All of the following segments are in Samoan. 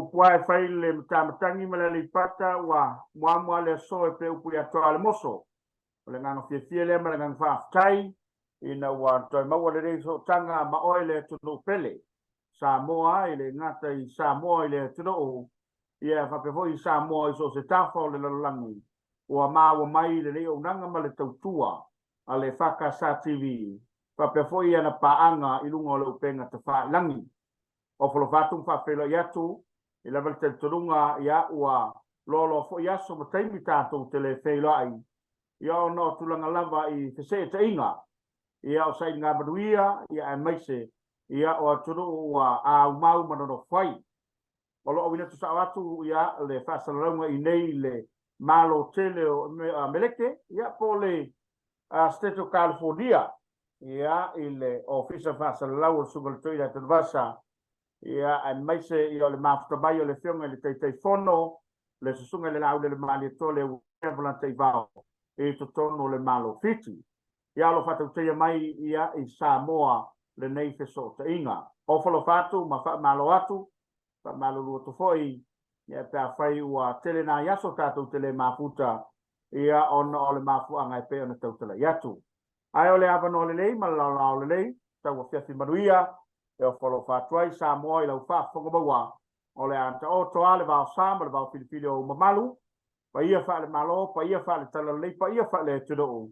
upu lava e fai i le matamatagi ma le Aleipata ua muamua le aso e pei upu ia Toa le Moso. O le agaga fiafia lea ma le agaga faafetai ina ua toe maua lenei sootaga ma oe le atunuu pele. Samoa e le gata i Samoa i le atunuu, ia faapea foi i Samoa i so o se tafa o le lalolagi ua maua mai lenei auaunaga ma le tautua a le EFKS TV faapea foi ana paaga i luga o le upega tafailagi. Ofo alofa atu ma faafeiloai atu i lava le talitonuga ia ua loaloa foi aso ma taimi tatou te le feiloai ia ona o tulaga lava i feseetaiga ia o sailiga manuia ia aemaise ia o atunuu ua aumau ma nonofo ai. O lo o auina tusao atu ia le faasalalauga i nei le Malo tele o Ameleke ia po o le State o California ia i le Ofisa Faasalalau o le Susuga i le Toeaina ia Tanuvasa ia aemaise ia o le mafuta mai o le Afioga i le Taitaifono le Susuga i le Laauli o le Malietoa le Uea Valantaivao i totonu o le Malo Fiti. Ia o lo o faatautaia mai ia i Samoa lenei fesootaiga. Ofo alofa atu ma faamalo atu, faamalulu atu foi ia pe afai ua tele nai aso tatou te le mafuta ia ona o le mafuaaga e pei ona tautalai atu. Ae o le avanoa lelei ma le laolao lelei, tau afiafi manuia e ofo alofa atu ai Samoa i lau faafofoga maua. O le a taoto lava le vaosa ma le vaofilifili o ou mamalu, paia faale-Malo, paia faale-Talalelei, paia faale-atunuu.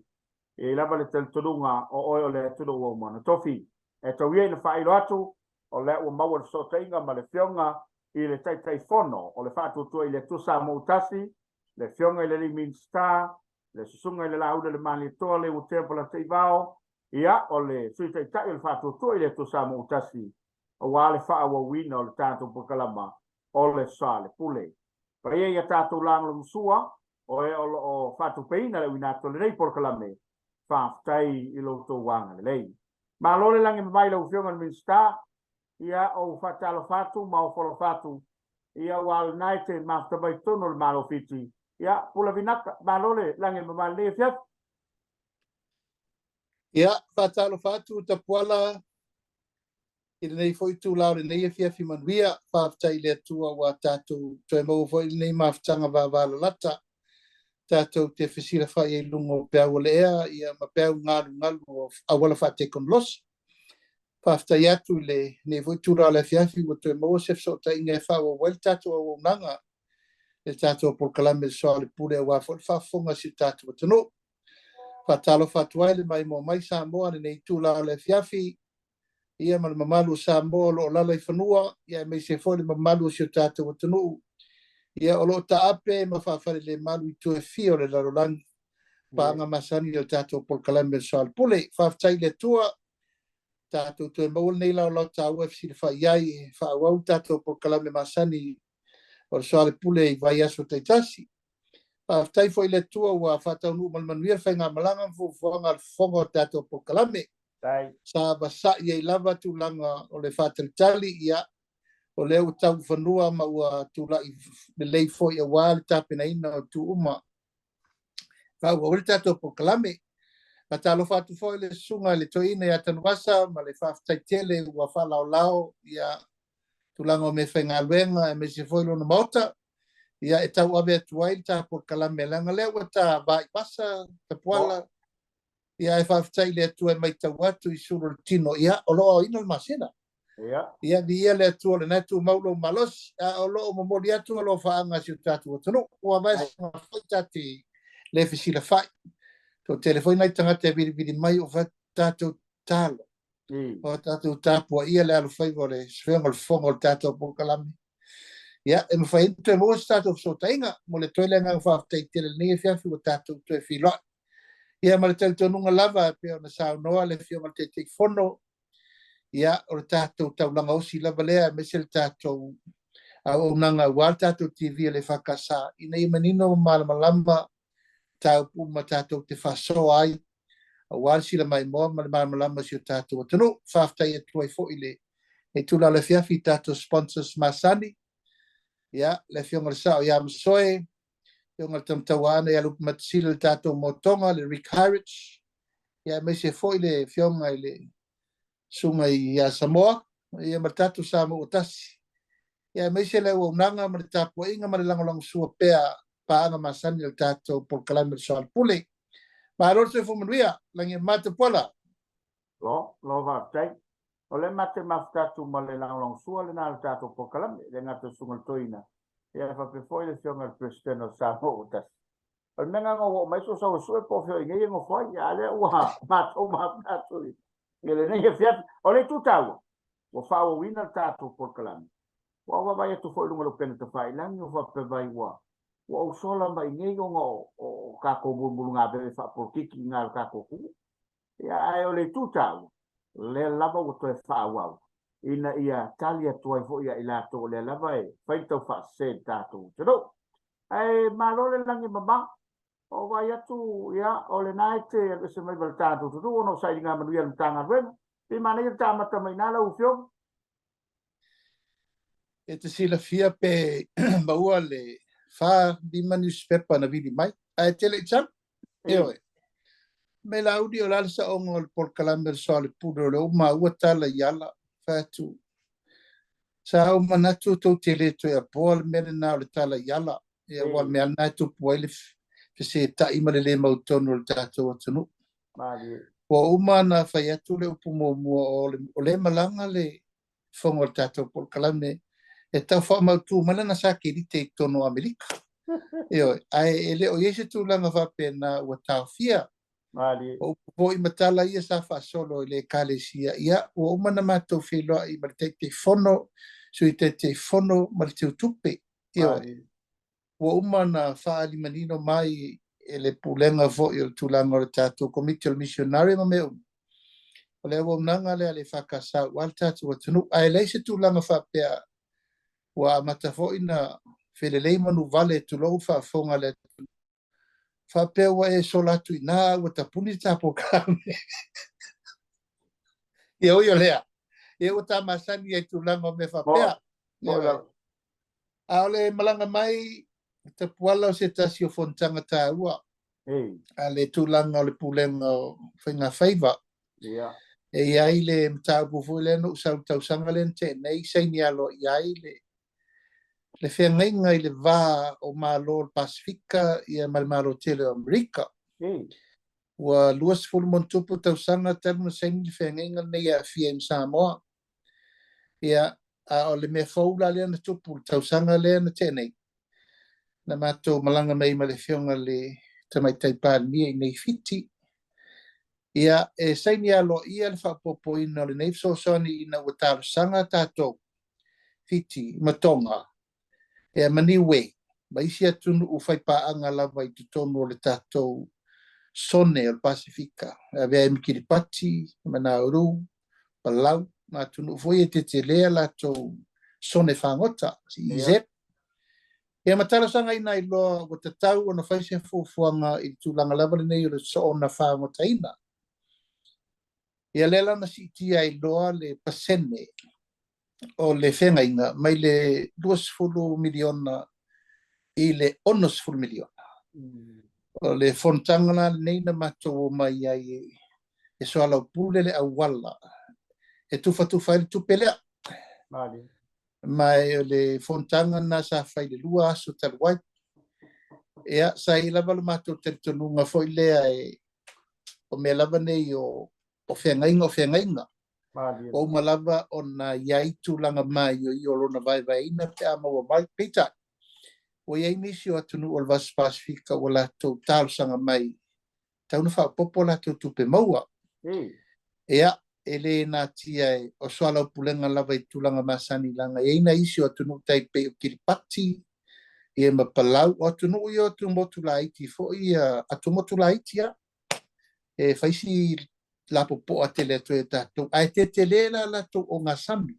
E i ai lava le talitonuga o oe o le atunuu ua uma ona tofi. E tau ia ina faailo atu, o lea ua maua le fesootaiga ma le Afioga i le Taitaifono o le Faatuatua i le Atua Samoa ua Tasi, le Afioga i le Alii Minisita, le Susuga i le Laauli o le Malietoa Leuatea Polataivao, ia, o le Sui Taitai o le Faatuatua i le Atua Samoa ua Tasi, aua le faaauauina o le tatou polokalama o le Soalepule. Paia i a tatou lagolagosua, o e o lo o faatupeina le auina atu o lenei polokalame, faafetai i lo outou agalelei. Malo le lagi e mama i lau Afioga i le Minisita, ia ou faatalofa atu ma ofo alofa atu, ia aua o lena e te mafuta mai totonu o le Malo o Fiti, ia Pula Vinaka, malo le lagi e mama i lenei afiafi. Ia, faatalofa atu Tapuala i lenei foi itula o lenei afiafi manuia. Faafetai i le Atua ua tatou toe maua foi lenei mafutaga vavalalata tatou te fesilafai ai i luga o peau o le ea ia ma peau galugalu o auala faatekonolosi. Faafetai atu i lenei foi itula o le afiafi ua toe maua se fesootaiga e faaauau ai le tatou auaunaga i le tatou polokalame Soalepule aua foi le faafofoga a si o tatou atunuu. Faatalofa atu ai le maimoa mai Samoa i lenei itula o le afiafi ia ma le mamalu o Samoa o lo o lala i fanua, ia aemaise foi le mamalu o si o tatou atunuu, ia o lo o taape ma faafalelemalu i itu e fia o le lalolagi, paaga masani o le tatou polokalame o le Soalepule. Faafetai i le Atua, tatou toe maua lenei laolao taua e fesilafai ai e faaauau le tatou polokalame masani o le Soalepule i vaiaso taitasi. Faafetai foi i le Atua ua faataunuu ma le manuia le faigamalaga ma fuafuaga a le fofoga o le tatou polokalame. Sa vasai ai lava tulaga o le faatalitali, ia, o lea ua tau i fanua ma ua tulai lelei foi aua le tapenaina o itu uma faaauau ai le tatou polokalame. Faatalofa atu foi i le susuga i le Toeaina ia Tanuvasa ma le faafetai tele ua faalaolao ia tulaga o meafaigaluega aemaise foi lona maota ia e tauave atu ai le ta polokalame leaga lea ua ta vaivasa Tapuala. Ia ae faafetai i le Atua e matau atu i sulu o le tino, ia o lo o aoina le masina. Ia. Ia viia le Atua o lena e tumau lou malosi, a o lo o momoli atu alofaaga a si o tatou atunuu. Ua vaesuga foi ta te le fesilafai. Toatele foi nai tagata e vilivili mai o fai atu tatou tatalo. O tatou tapuaia le alofaiva o le suega o le fofoga o le tatou polokalame. Ia, e mafai ai ona toe maua se tatou fesootaiga. Momoli atu ai le agaga faafetai tele i lenei afiafi ua tatou toe feiloai. Ia ma le talitonuga lava e pei ona saunoa le Afioga i le Taitaifono, ia o le tatou taulaga osi lava lea aemaise le tatou auaunaga aua le tatou TV a le EFKS ina ia manino ma malamalama mataupu uma tatou te faasoa ai aua le silamaimoa ma le malamalama o si o tatou atunuu. Faafetai atu ai foi i le itula o le afiafi i tatou sponsors masani, ia le Afioga i le Sao ia Masoe, Afioga i le Tamatauaana ia Lupematasila i le tatou Motoga, le Rick Hyrich, ia aemaise foi le Afioga i le Susuga ia Samoa, ia ma le tatou Samoa ua tasi. Ia aemaise le auaunaga ma le tapuaiga ma le lagolagosua pea paaga masani o le tatou polokalame o le Soalepule. Malo le soifua manuia, lagi e mama Tapuala. Lo, lo faafetai. O lea ma te mafuta atu ma le lagolagosua lena o le tatou polokalame, le gata o Susuga i le Toeaina, ia faapea foi le Afioga i le Peresetene o Samoa ua tasi. O le mea lena na ou oo mai sou sau e sue po o fea o i nei e nofo ai, a lea ua matou mafuta atu i lenei afiafi. O le itu taua, ua faaauauina le tatou polokalame. Ua ou vaavaai atu foi i luga o le upega tafailagi ua faapea mai ua ua ou sola mai nei ona o, o tatou mulumulugaveve faapolokiki i na le tatou atunuu. Ia, ae o le itu taua, lea lava ua toe faaauau ina ia tali atu ai foi ia i latou o lea lava e fai le taufaasese i le tatou atunuu. Ae malo le lagi e mama. Ua ou vaai atu, ia, o lena e te alu ese mai ma le tatou atunuu ona o sailiga manuia a le Matagaluega. Pei manaia le ta amata mai i ina lau Afioga. E te silafia pe maua le 4, 5 newspaper na vili mai, ae te le i sau. Ioe. Me lauli o le a le saoga o le polokalame o le Soalepule o lea ua maua tala i ala, fai atu, sa ou manatu tou te le toe apoa le mea lena o le tala i ala, ia aua o le mea lava lena e tupu ai le fesetai ma le le mautonu o le tatou atunuu. Ua uma ona fai atu le upu muamua o lea e malaga le fofoga o le tatou polokalame e tau faamautu mai lana satelite i totonu o Amerika. Ioe, ae e le o i ai se tulaga faapena ua taofia. O upu foi ma tala ia sa faasolo i le Ekalesia, ia, ua uma ona matou feiloai ma le Taitaifono, Sui Taitaifono ma le Teutupe. Ioe. Ua uma ona faaali manino mai e le Pulega foi o le tulaga o le tatou Komiti o le Misionare ma mea uma, o le auaunaga lea a le EFKS aua le tatou atunuu. Ae leai se tulaga faapea ua amata foi na felelei manuvale, tulou le faafofoga a le atunuu, faapea ua e sola atu i ina a ua tapuni le ta polokalame. Ia ui o lea, ia ua ta masani ai i tulaga o mea faapea. A o le malaga mai Tapuala o se tasi o fonotaga taua a le tulaga o le Pulega o Faiga Faiva. E i ai le mataupu foi lea na ou sau i le tausaga lea na tea nei, saini aloaia ai le feagaiga i le va o Malo o le Pasefika ia ma le Malo tele o Amerika. Ua 20 ma ona tupu tausaga talu na saini le feagaiga lenei e aafia ai ma Samoa. Ia, a o le mea fou la lea na tupu i le tausaga lea na tea nei, na matou malaga mai ma le Afioga i le Tamaitai Palemia i nei Fiti, ia, e saini aloaia le faaopoopoina o lenei fesoasoani ina ua talosaga tatou, Fiti ma Tonga, ia ma Niue, ma isi atunuu faipaaga lava i totonu o le tatou sone o le Pasefika, e avea ai ma Kiripati, ma Nauru, Palau, ma atunuu foi e tetele a latou sone fagota, CEZ. Ia ma talosagaina ai loa ua tatau ona fai se fuafuaga i le tulaga lava lenei o le soona fagotaina. Ia lea la na siitia ai loa le pasene o le feagaiga mai le 20 miliona i le 60 miliona. O le fonotaga la lenei na matou omai ai e soalaupule le auala e tufatufa ai le tupe lea. Ma o le fonotaga lena sa fai le 2 aso talu ai. Ia, sa i ai lava le matou talitonuga foi lea e o mea lava nei o feagaiga o feagaiga. Ua uma lava ona i ai tulaga maioio o lona vaevaeina pe a maua mai. Peitai, ua i ai nisi o atunuu o le Vasa Pasefika ua latou talosaga mai tatau ona faaopoopo a latou tupe maua. Ia, e le natia e o soalaupulega lava i tulaga masani leaga e i ai nai isi o atunuu tai pei o Kiripati, ia ma Palau, o atunuu ia o atumotu laiti foi ia, atumotu laiti lava. E fai si lapopoa tele atu ai e tatou, ae tetele la latou ogasami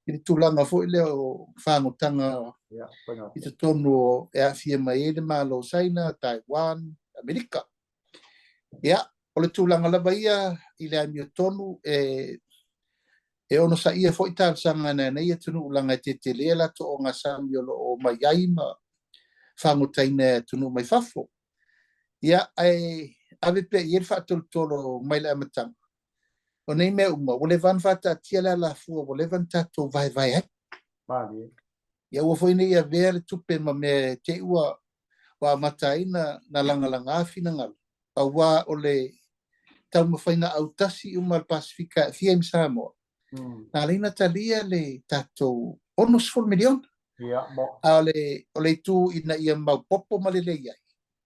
i le tulaga foi lea o fagotaga i totonu o e aafia mai ai le Malo o Saina, Taiwan, Amerika. Ia, o le tulaga lava ia i le amiotonu e onosaia foi talosaga a nei atunuu leaga e tetele latou ogasami o lo o omai ai ma fagotaina e atunuu mai fafo. Ia, ae ave pea i ai le faatolotolo mai le amataga. O nei mea uma, ua leva ona faataatia le alafua, ua leva ona tatou vaevae ai. Malie. Ia aua foi ne i avea le tupe ma mea e te i ua ua amata ai na, na lagalagā finagalo, auā o le taumafaiga autasi uma a le Pasefika e aafia ai ma Samoa, na ala ai ona talia le tatou 60 miliona. Ia, mo. A o le, o le itu ina ia maopoopo ma lelei ai,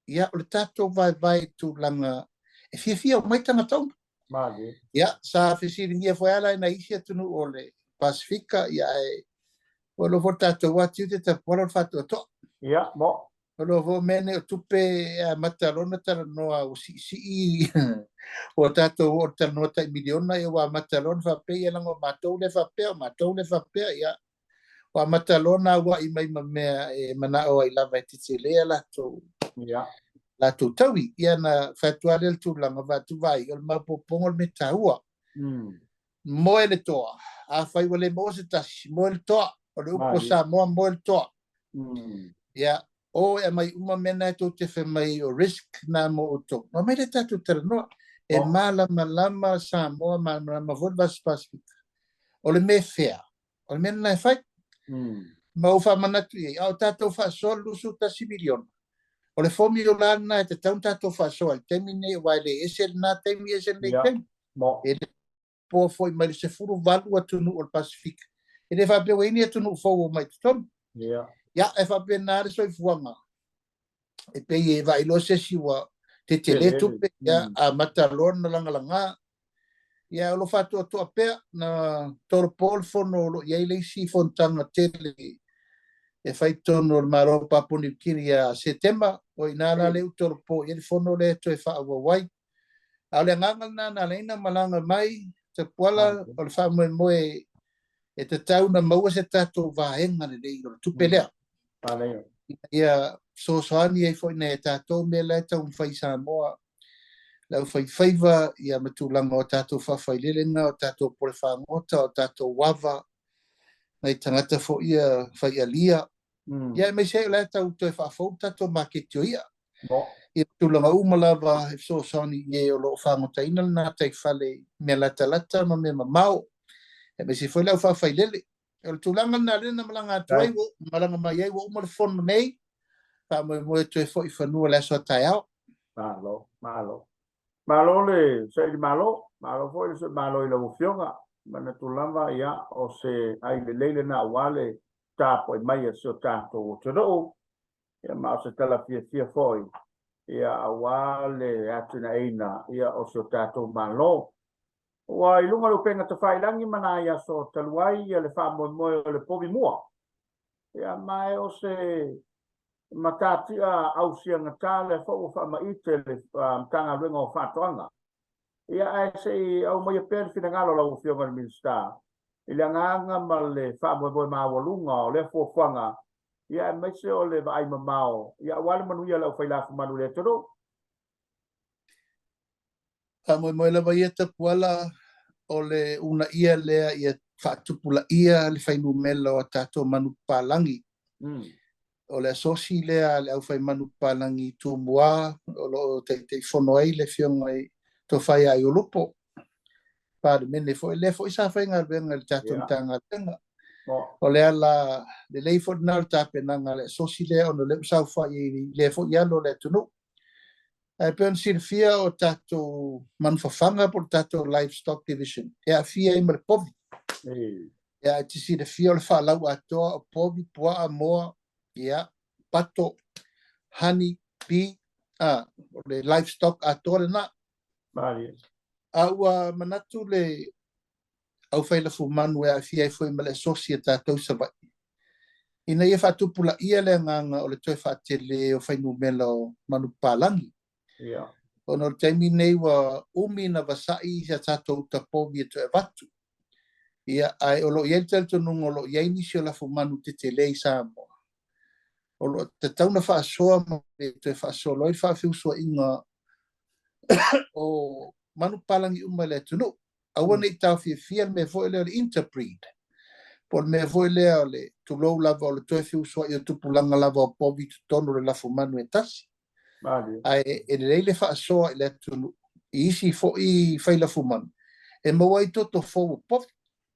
ia, o le tatou vaevae i tulaga e fiafia uma ai tagata uma. Malie. Ia, sa fesiligia foi ala e nai isi atunuu o le Pasefika, ia, ae ua iloa foi le tatou lava tiute tapuala o le faatoatoa. Ia, mo. Ua iloa foi mea nei o tupe e amata loa ona talanoa ua siisii ua tatou oo i le talanoa tai miliona, ia ua amata loa ona faapea, ia leaga o matou lea faapea, o matou lea faapea, ia ua amata loa ona auai mai ma mea e manao ai lava e tetele a latou Ia. latou taui. Ia na fai atu lava lea le tulaga vaai o le maopoopoga o le mea taua. Moe le toa. Afai ua le maua se tasi, moe le toa. O le upu a Samoa, moe le toa. Ia, o e aumai uma mea na e tou te fai mai o risk na mo outou. Na omai lea tatou talanoa. E malamalama Samoa, malamalama foi le Vasa Pasefika. O le mea fea, o le mea lena e fai. Ma ou faamanatu i ai, a o tatou faasoa le 21 miliona, o le formula lena e tatau ona tatou faasoa i le taimi lenei, aua e le ese lena taimi, ese lenei taimi. E le poa foi mai le 18 atunuu o le Pasefika. E le faapea ua i ai ni atunuu fou o omai i totonu. Ia, e faapena le soifuaga. E pei e vaai loa se isi ua tetele tupe, ia, amata loa ona lagalaga. Ia, o lo o faatoatoa pea, na tolopo le fono o lo o i ai le isi fonotaga tele e fai i totonu o le Malo o Papua Niu Kini ia Setema, o i ina la lea ua tolopo i ai le fono lea e toe faaauau ai. A o le agaga lena na ala ai ona malaga mai Tapuala, o le faamoemoe e tatau ona maua se tatou vaega lelei o le tupe lea. Ia fesoasoani ai foi nai a tatou mea la e taumafai i Samoa, le aufaifaiva, ia ma tulaga o tatou faafailelega, o tatou pole fagota, o tatou ava, nai tagata foi ia faialia. Ia aemaise ai o la e tau toe faafou le tatou maketi o i'a. Ia tulaga uma lava e fesoasoani i e o lo o fagotaina le gataifale i mea latalata ma mea mamao, aemaise foi le au faafailele. O le tulaga lena lea na malaga atu ai, ua malaga mai ai, ua uma le fono nei, faamoemoe toe foi i fanua i le aso a taeao. Malo, malo. Malo le saili malo, malo foi le malo i lau Afioga. Manatu lava, ia, o se ai lelei lena aua le tapuai mai a si o tatou atunuu, ia, ma o se tala fiafia foi, ia, aua le atinaeina, ia, o si o tatou Malo. Ua i luga o le upega tafailagi ma nai aso talu ai, ia, le faamoemoe o le povi mua, ia, ma e o se matatia ausiagata lea foi ua faamaite le Matagaluega o Faatoaga. Ia, ae se i aumaia pea le finagalo o lau Afioga i le Minisita i le agaga ma le faamoemoe maualuga o lea fuafuaga, ia, aemaise o le vaai mamao, ia, aua le manuia o le aufailafumanu i le atunuu. Faamoemoe lava ia Tapuala o le uunaia lea ia faatupulaia le fuainumera o a tatou manupapalagi. O le asosi lea a le aufaimanu papalagi i Tumua o lo o taitaifono ai le Afioga i Tofa ia Iolupo, Palemene foi lea foi sa faigaluega i le tatou Matagaluega. O le ala lelei foi lena o le tapenaga a le asosi lea ona o lea ua saofai ai i lea foi alo o le atunuu. Ae pei ona silafia o tatou manufafaga po o le tatou livestock division e aafia ai ma le povi. Ia, e te silafia o le faalau atoa o povi, puaa, moa, ia, pato, honey, bee, a, o le livestock atoa lena. A ua manatu le aufailafumanu e aafia ai foi ma le asosi a tatou i Savaii, ina ia faatupulaia le agaga o le toe faatele o fuainumera o manupapalagi. Ona o le taimi nei ua umi na vasai si a tatou uta povi e toe avatu. Ia, ae o lo o i ai le talitonuga o lo o i ai nisi o lafumanu tetele i Samoa. O lo o tatau na faasoa ma toe faasolo ai le faafeusuaiga o manupapalagi uma i le atunuu. Aua ne i taofiafia le mea foi lea o le interbreed, po o le mea foi lea o le tulou lava o le toe feusuai o tupulaga lava o povi i totonu o le lafumanu e tasi. Ae e lelei le faasoa i le atunuu i isi foi failafumanu e maua ai toto fou o povi.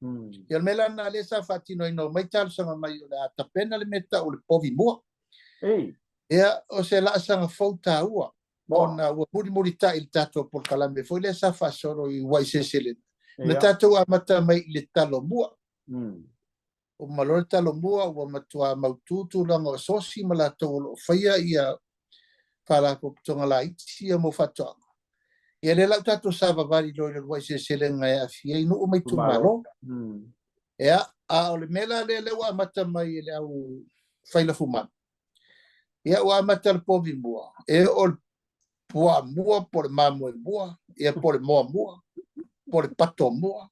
Ia o le mea la lena lea sa faatino ai na omai talosaga mai o le a tapena le mea tau o le povi mua. Ia o se laasaga fou taua ona ua mulimulitai i le tatou polokalame foi lea sa faasolo i Uluai Seleselega na tatou amata mai i le talo mua. Uma loa le talo mua ua matua mautu tulaga o asosi ma latou o lo o faia ia faalapotopotoga laiti ia mo faatoaga. Ia lea la ua tatou savavali loa i le uluai seleselega e aafia ai nuu ma itumalo. Ia, a o le mea la lea lea ua amata mai e le au fai lafumanu, ia ua amata le povi mua, e oo i le puaa mua po o le mamoe mua, ia po o le moa mua, po o le pato mua.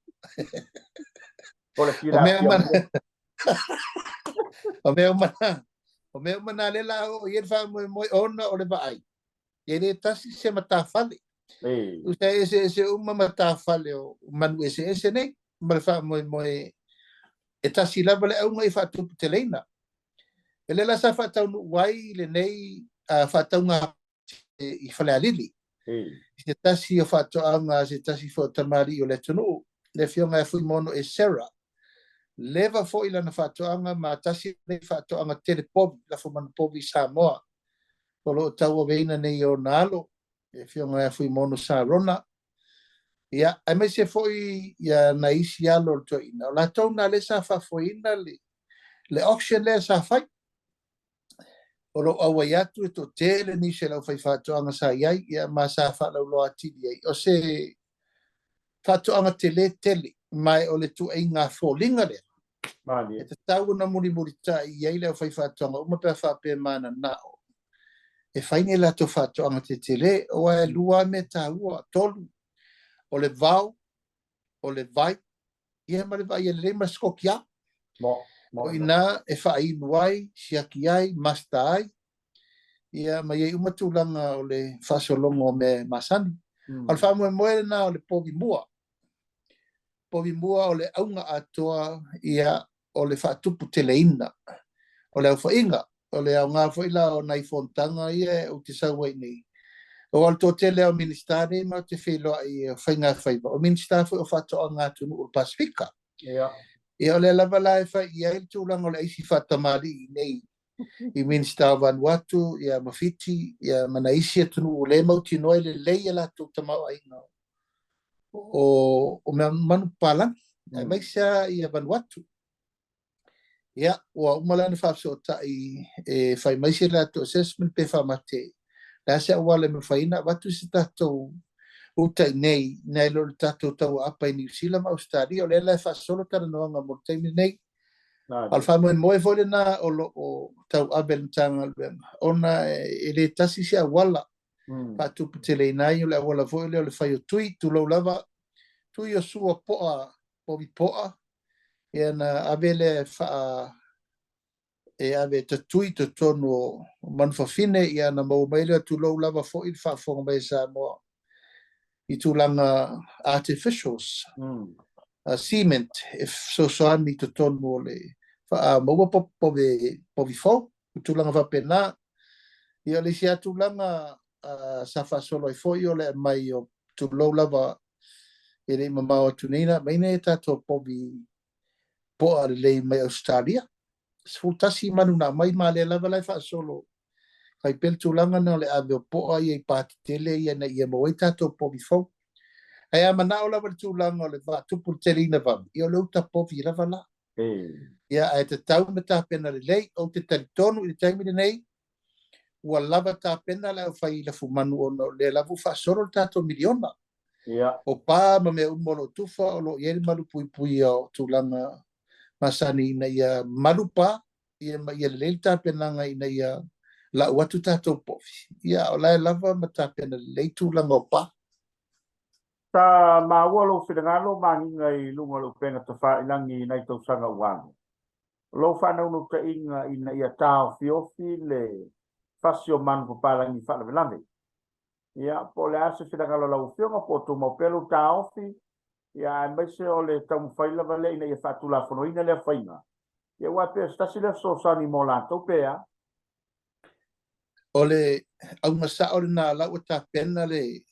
Po o le tilapia mua. O mea uma na, o mea uma na lea la oo i ai le faamoemoe ona o le vaai, e le tasi se matafale. Tusa e eseese uma matafale o manu eseese nei, ma le faamoemoe e tasi lava le auga i faatuputeleina. E lea la sa faataunuu ai lenei faatauga i Falealili, i se tasi o faatoaga a se tasi foi o tamalii o le atunuu, le Afioga ia Fuimaono Esera. Leva foi lana faatoaga ma tasi lenei faatoaga tele povi, lafumanu povi i Samoa, o lo o tauaveina nei e ona alo, le Afioga ia Fuimaono Sarona, ia, aemaise foi ia nai isi alo o le toeaina, o latou na lea sa faafoeina le auction lea sa fai. O lo o auai atu e toatele nisi o le aufaifaatoaga sa i ai, ia, ma sa faalauloa atili ai. O se faatoaga tele tele, ma o le tuaiga foliga lea. E tatau ona mulimulitai i ai le aufaifaatoaga uma pe a faapea mananao e fai ni latou faatoaga tetele, aua e lua lava mea taua, tolu, o le vao, o le vai, ia ma le vaaia lelei ma le sikokia. O i ina e faainu ai, siaki ai, master ai, ia ma i ai uma tulaga o le faasologa o mea masani. O le faamoemoe lena o le povi mua. Povi mua o le auga atoa ia o le faatuputeleina o le aofaiga. O le aoga foi la o nai fonotaga ia ou te sau ai nei. Aua o le toatele lava o Minisita nei matou te feiloai i faigafaiva, o Minisita foi o Faatoaga a atunuu o le Pasefika. Ia o lea lava la e fai i ai le tulaga o le aisi faatamalii nei i Minisita o Vanuatu ia ma Fiti ia ma nai isi atunuu o lea e mautinoa e lelei a latou tamaoaiga o mea manu papalagi, aemaise lava ia Vanuatu. Ia, ua uma la ona faafesootai e fai mai se latou assessment pe faamate le a se auala e mafai ona avatu se tatou uta i inei nai lo le tatou tauaapa i Niu Sila ma Ausetalia. O lea la e faasolo talanoaga mo le taimi lenei. A o le faamoemoe foi lena o lo o tauave e le Matagaluega, ona e le tasi se auala faatuputeleina ai, o le auala foi lea o le fai o tui, tulou lava, tui o sua poa, povi poa, ia na ave lea e faa e ave e tatui totonu o manufafine, ia na maua mai lea, tulou lava foi le faafofoga mai a Samoa i tulaga artificials, cement e fesoasoani i totonu o le maua povi fou, tulaga faapena. Ia o le isi lava tulaga sa faasolo ai foi o le aumai o, tulou lava, e le i mamao atu nei na aumai nei tatou povi poa lelei mai Ausetalia. 11 manu na aumai, ma lea lava la e faasolo fai pea le tulaga na o le ave o poa ia i pa tetele ia ina ia maua ai tatou povi fou. Ae a manao lava le tulaga o le faatupu le teleina vave, ia o le uta povi lava la. Ia ae tatau ona tapena lelei. Ou te talitonu i le taimi lenei, ua lava tapena le aufai lafumanu ona o lea lava ua faasolo le tatou miliona. O pa ma mea uma o lo o tufa, o lo o i ai le malu puipuia o tulaga masani ina ia malu pa, ia ma ia lelei le tapenaga ina ia lau atu tatou povi. Ia o la e lava ma tapena lelei tulaga o pa. Sa maua lou finagalo magiga i luga o le upega tafailagi i nai tausaga ua alu. O lou faanaunautaiga ina ia taofiofi le fasi o manu papalagi faalavelave. Ia, po o le a se finagalo o lau Afioga, po o tumau pea lou taofi, ia, aemaise o le taumafai lava lea ina ia faatulafonoina lea faiga. Ia, aua e pei o se tasi lea fesoasoani mo latou pe a? O le auga sao lena la ua tapena le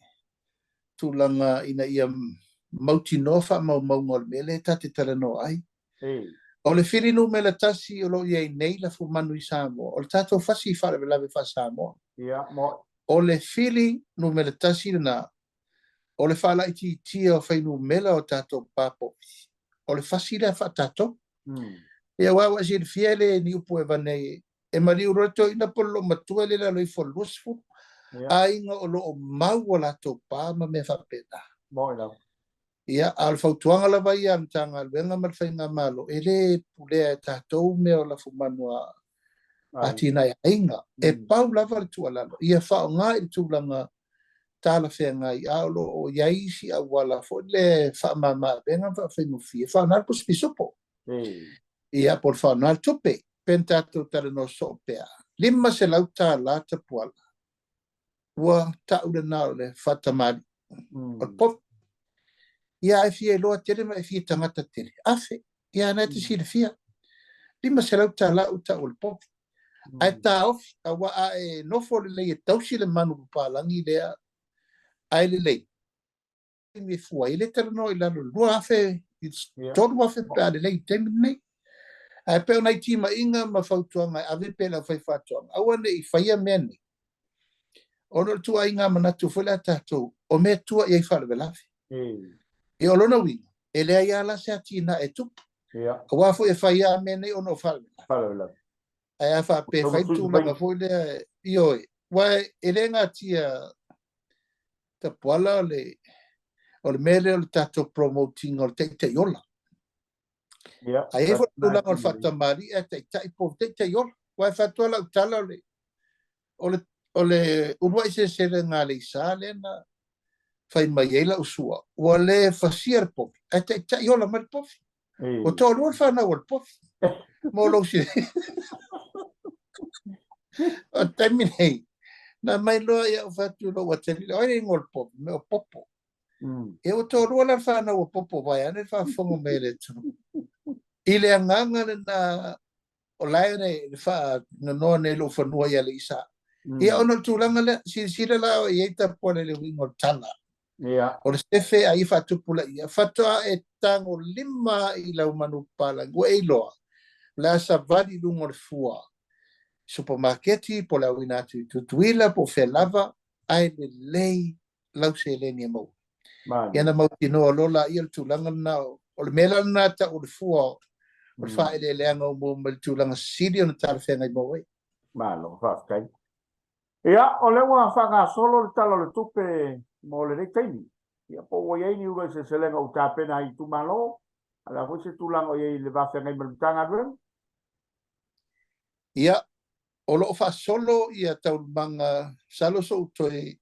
tulaga ina ia mautinoa faamaumauga o le mea lea ta te talanoa ai. O le fili numera tasi o lo o i ai nei lafumanu i Samoa, o le tatou fasi i faalavelave faa-Samoa. O le fili numera tasi lena, o le faalaitiitia o fuainumera o tatou papovi, o le fasi lea faa-tatou. Ia aua ua e silafia e le ni upu e avane ai, e maliu loa le toeaina po o le loomatua e le i lalo ifo o le 20, aiga o lo o mau a latou pa ma mea faapena. Ia, a o le fautuaga lava ia a le Matagaluega ma le Faigamalo, e le pulea e tatou mea o lafumanu a atinae aiga. E pau lava le tuualalo, ia faaaoga i le tulaga talafeagai, a o lo o i ai isi auala foi lea e faamama-avega ma faafaigofie, faaaoga le pusi pisupo. Ia, po o le faaaoga le tupe. Pe na tatou talanoa soo pea, $500 Tapuala, ua tau lena o le faatamalii o le povi. Ia, a e fia iloa tele ma e fia tagata tele, afe, ia na e te silafia, $500 ua tau o le povi. Ae taofi, aua a e nofo lelei e tausi le manu papalagi lea, ae lelei, taimi e fua ai, e le talanoa i lalo i le 2000, i le 3000 pe a lelei i le taimi lenei. Ae pei o nai timaiga ma fautuaga e ave pea i le aufaifaatoaga, aua ne i faia mea nei, ona o le tuuaiga manatu foi lea a tatou, o mea e tua i ai faalavelave. Ia o lona uiga, e leai lava la se atinae e tupu. Aua foi e fai lava mea nei ona o faalavelave. Ae a faapea e fai le tulaga foi lea, ioe, aua e le natia Tapuala o le mea lea o le tatou promote ina o le taitai ola. A i ai foi le tulaga o le faatamalii ae taitai po o taitai ola. Aua e fai atu lava lau tala o le uluai seleselega a Aleisa lea na fai mai ai lau sua, ua le fasia le povi, ae taitai ola mai le povi. Ua toalua le fanau o le povi. Mo lou silafia. O le taimi nei, na mai loa ia ou fai atu i lou atalii, o ai le igoa o le povi? Mea o Popo. Ia ua toalua la le fanau o Popo vaeane le faafofoga mai a le atunuu. I le agaga lena o la e faanonoa nei lou fanua i Aleisa. Ia ona o le tulaga lea, silasila la o i ai Tapuala i le uiga o le tala. O le sefe a ia faatupulaia, faatoa e tagolima i lau manupapalagi, ua e iloa, o le a savali i luga o le fua supamaketi po o le auina atu i Tutuila po o fea lava, ae lelei lau seleni e maua. Ia na mautinoa loa laia le tulaga lena, o le mea la lena e tau o le fua o le faaeleeleaga o maua mai le tulaga sili ona talafeagai mo oe. Malo, faafetai. Ia, o lea ua faagasolo le Tala o le Tupe mo lenei taimi. Ia, po ua i ai ni uluai seleselega ua tapena ai i itumalo, a o le a foi se tulaga o i ai i le va feagai ma le Matagaluega? Ia, o lo o faasolo ia taualumaga, masalo sou toe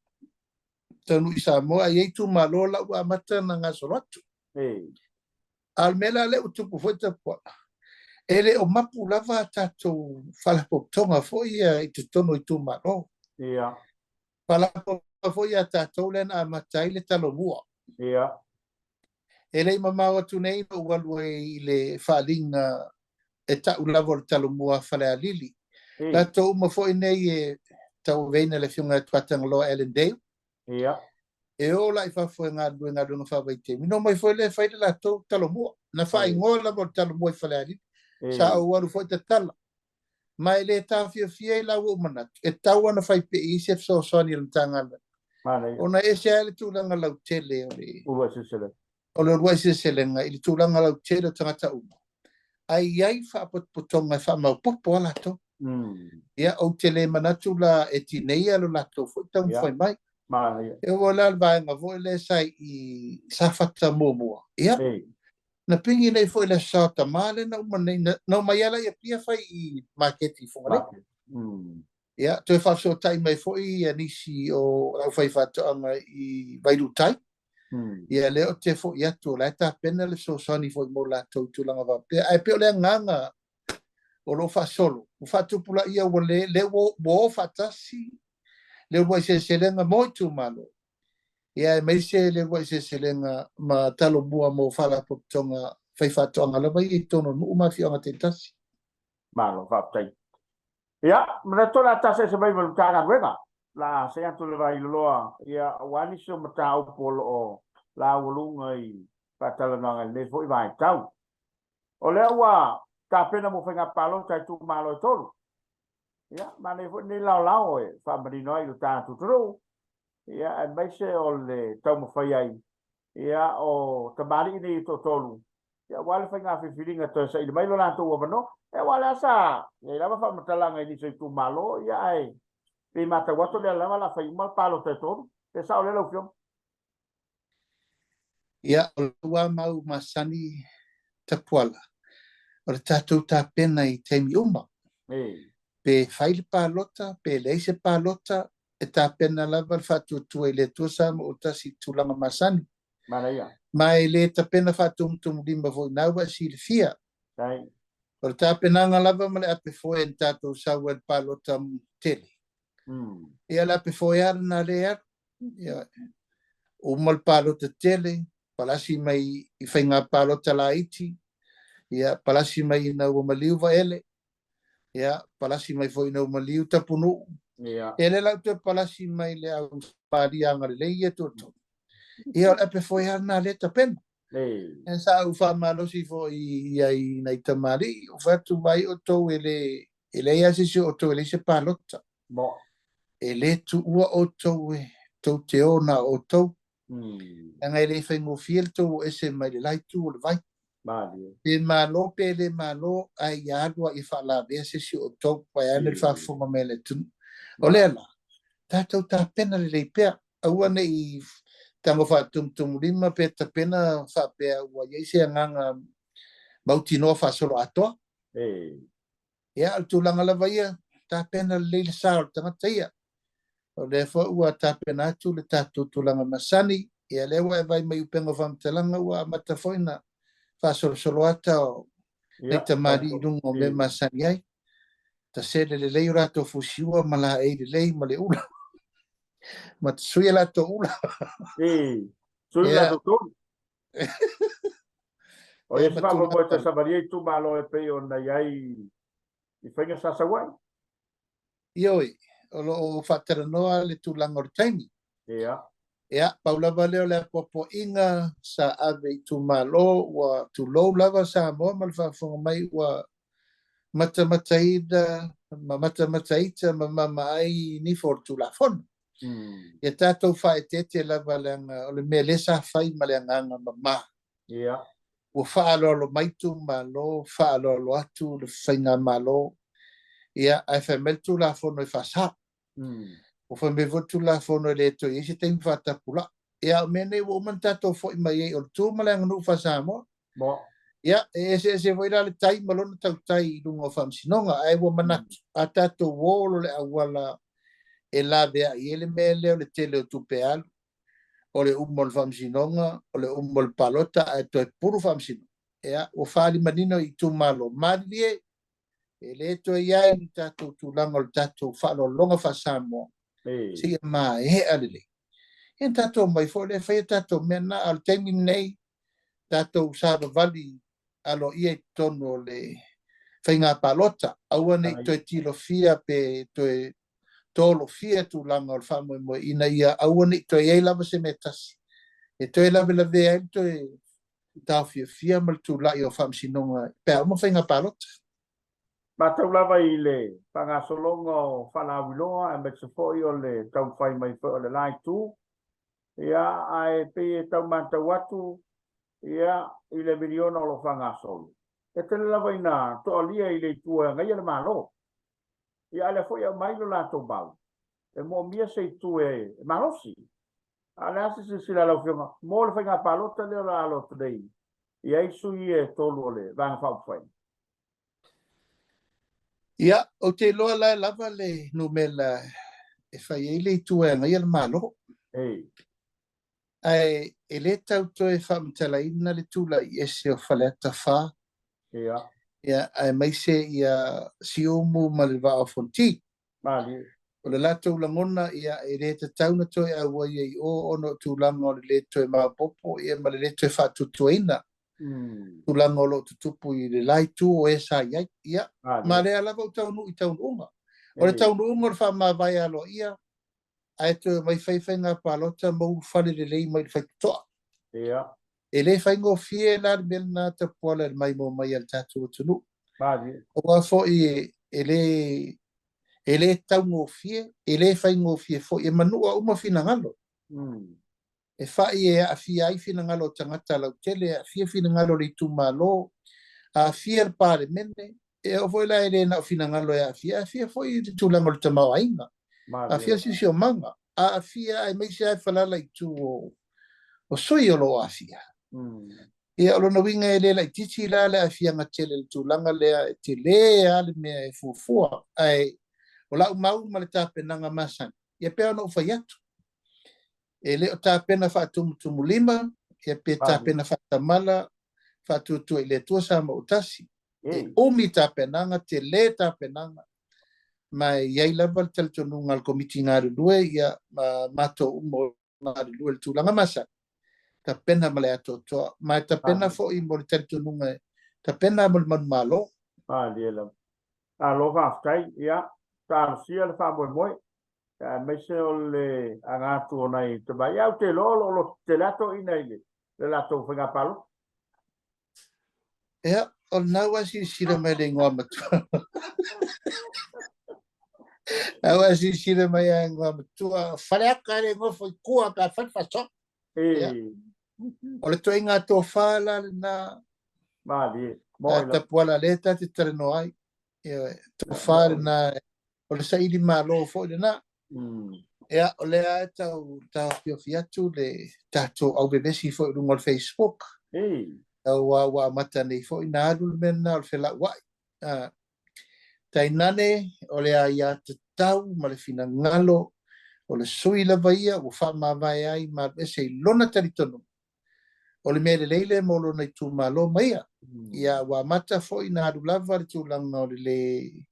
taunuu i Samoa, ae i ai itumalo la ua amata ona gasolo atu. A o le mea la lea ua tupu foi Tapuala, e le o mapu lava a tatou faalapotopotoga foi ia i totonu o itumalo. Faalapotopotoga foi ia tatou lea na amata ai le Talomua. E le i mamao atu nei na ou alu ai i le faaaliga e tau lava o le Talomua a Falealili. Latou uma foi nei e tauaveina le Afioga ia Tuatagaloa Allan Dale. E o la i fafo e galulue i galuega faavaitaimi. Na omai foi lea e fai le latou Talomua. Na faaigoa lava o le Talomua i Falealili. Sa ou alu foi tatala. Ma e le taofiofia ai la ua ou manatu, e tatau ona fai pea i ai se fesoasoani a le Matagaluega. Ona e ese lava le tulaga lautele o le uluai seleselega i le tulaga lautele o tagata uma, ae i ai faapotopotoga e faamaopoopo lava latou. Ia, ou te le manatu la e tineia lo latou foi taumafai mai. E oo la le vaega foi lea sa i Safata muamua, ia, na pigi nei foi le Aso Sa o Tama lea na uma nei, na omai lava la i Apia fai i maketi i Fugalei. Ia, toe faafesootai mai foi nisi o le aufaifaatoaga i Vailuutai. Ia, lea ou te foi atu, o la e tapena le fesoasoani foi mo latou i tulaga faapea. Ae pei o le agaga o lo o faasolo, ua faatupulaia, ua le, lea ua o faatasi le uluai seleselega mo itumalo, ia aemaise le uluai seleselega ma Talomua mo faalapotopotoga faifaatoaga lava ia i totonu o nuu ma afioaga taitasi. Malo, faafetai. Ia, manatu o le a tasi ese mai ma le Matagaluega. La se atu le Vailoloa, ia, aua nisi o mataupu o lo o laualuga i faatalanoaga i lenei foi vaitau. O lea ua tapena mo faiga palota i itumalo e tolu. Ia, manaia foi lenei laolao e faamanino ai i lo tatou atunuu, ia, aemaise o le taumafai ai, ia, o tamalii nei e toatolu, ia, aua le faiga filifiliga toe saili mai lo latou avanoa. Ia, aua o lea sa i ai lava faamatalaga i nisi o itumalo, ia, ae pei e matau atu o lea lava o le a fai uma palota e tolu. Pe sao lea lau Afioga? Ia, o lau lava mau masani Tapuala, o le tatou tapena i taimi uma. Pe fai le palota, pe leai se palota, e tapena lava le faatuatua i le Atua Samoa ua tasi i tulaga masani. Manaia. Ma e le tapena faatumutumulima foi na ua e silafia. O le tapenaga lava ma le ape foe na tatou sau ai i le palota tele. Ia le ape foe lava lena lea e alu. Ia, uma le palota tele, palasi mai i faiga palota laiti, ia, palasi mai ina ua maliu Vaele, ia, palasi mai foi ina ua maliu Tapunuu. Ia, lea la ua toe palasi mai le au Samaria agalelei ia toatolu. Ia, o le ape foe lava lena lea e tapena. Ia, sa ou faamalosi foi i ai i nai tamalii, ou fai atu, vaai outou e le, e leai lava se isi o outou e leai se palota. E le tuua outou e tou te o na o outou. Leaga e le faigofie le tou o ese mai le la itu o le vai. Pe malo pe le malo, ae ia alu a ia faalavea se isi o outou, vaeane le faafofoga mai a le atunuu. O lea la, tatou tapena lelei pea, aua ne i tago faatumutumulima pe tapena faapea ua i ai se agaga mautinoa faasoloatoa. Ia, o le tulaga lava ia, tapena lelei le sa o le tagata ia. O lea foi ua tapena atu le tatou tulaga masani, ia lea ua e vaai mai i upega o faamatalaga ua amata foi ona faasolosolo ata o nai tamalii i luga o mea masani ai. Tasele lelei o latou fusiua ma laei lelei ma le ula. Ma sui a latou ula. Sui latou tonu. O ia se faamoemoe toe savalia itumalo e pei ona i ai i faiga sa sau ai. Ioe, o lo o faatalanoa le tulaga o le taimi. Ia, pau lava lea o le apoapoaiga sa ave i itumalo, ua tulou lava Samoa ma le faafofoga mai ua matamataina ma matamataita ma mamaai nifo o le Tulafono. Ia tatou faaeteete lava leaga o le mea lea sa fai ma le agaga mama. Ua faaaloalo mai itumalo, faaaloalo atu le faigamalo, ia, ae fai mai le Tulafono e faasao. Ua fai mai foi le Tulafono e le toe i ai se taimi faatapulaa. Ia, a o mea nei ua uma ona tatou foi mai ai, o le tu ma le aganuu faa-Samoa. Ia, e eseese foi la le tai ma lona tautai i luga o faamasinoga, ae ua manatu, a tatou o lo le auala e laveai ai le mea lea o le tele o tupe alu, o le uma o le faamasinoga, o le uma o le palota, ae toe pulu faamasinoga. Ia, ua faaali manino i itumalo, malilie, e le toe i ai ni tatou tulaga o le tatou faaaloaloga faa-Samoa, seia maea lelei. Ia, na tatou omai foi lea e fai a tatou mea na, a o le taimi lenei, tatou savavali aloaia i totonu o le faiga palota, aua ne i toe tilofia pe toe tolofia tulaga o le faamoemoe ina ia aua ne i toe i ai lava se mea tasi e toe lavelavea ai le toe taofiofia ma le tulai o faamasinoga pe a uma faiga palota. Matau lava i le faagasologa o faalauiloa aemaise foi o le taumafai mai foi o le la itu, ia, ae pei e tau matau atu, ia, i le miliona o lo o faagasolo, e tele lava ina toalia i le itu e agaia le Malo. Ia, a o lea foi e aumai lo latou mau, e moomia se itu e malosi. A o le a se silasila a lau Afioga mo le faiga palota lea o le a alo atu nei i ai sui e tolu o le Vaega Faaupufai? Ia, ou te iloa la e lava le numera e fai ai le itu e agaia le Malo. Ae e le tau toe faamatalaina le tulai ese o Faleata 4. Ia, aemaise ia Siumu ma le Vaa o Fonoti. O le latou lagona, ia, e le tatau ona toe auai ai i o ona o tulaga o le le toe maopoopo ia ma le le toe faatuatuaina tulaga o lo o tutupu i le la itu o e sa i ai. Ia, ma lea lava ua taunuu i taunuuga. O le taunuuga o le faamavae aloaia, ae toe omai fai faiga palota ma ulufale lelei mai le faitotoa. Ia. E le faigofie la le mea lena Tapuala i le maimoa mai a le tatou atunuu. Malie. Aua foi e le e le taugofie, e le faigofie foi, e manua uma finagalo. E fai e aafia ai finagalo o tagata lautele, e aafia finagalo o le itumalo, aafia le Palemene, e oo foi la e le na o finagalo e aafia, e aafia foi le tulaga o le tamaoaiga, aafia le siosiomaga, aafia aemaise lava e falala i itu o sui o lo o aafia. Ia, o lona uiga e le laitiiti la le aafiaga tele i le tulaga lea, e tele lava le mea e fuafua. Ae o lau mau ma le tapenaga masani, ia pei ona ou fai atu, e le o tapena faatumutumulima, ia pe tapena faatamala, faatuatua i le Atua Samoa ua tasi. E umi tapenaga, tele tapenaga, ma e i ai lava le talitonuga a le Komiti Galulue, ia, ma matou uma o galulue i le tulaga masani, tapena ma le atoatoa, ma e tapena foi mo le talitonuga e tapena mo le manumalo. Malie lava. Malo faafetai. Ia, talosia le faamoemoe, aemaise o le aga atu o nai tamai. Ia, ou te iloa o lo o lototele lava toeaiina i le latou faiga palota. Ia, o lena ua e silasila mai i le igoa matua. Na ua e silasila mai i le igoa matua, Faleata e le nofo i tua pe a fai le faasoa. Ia. O le ituaiga tofa la lena. Malie. Tapuala lea ta te talanoa ai. Ia, tofa lena, o le saili malo foi lena. Ia, o lea e tau taofiofi atu le tatou auvevesi foi i luga o le Facebook. Aua ua amata nei foi na alu le mea lena o le felauai. Tainane o le aiatatau ma le finagalo o le sui lava ia ua faamavae ai ma alu ese i lona talitonuga. O le mea lelei lea mo lona itumalo ma ia. Ia, ua amata foi na alu lava le tulaga o le lē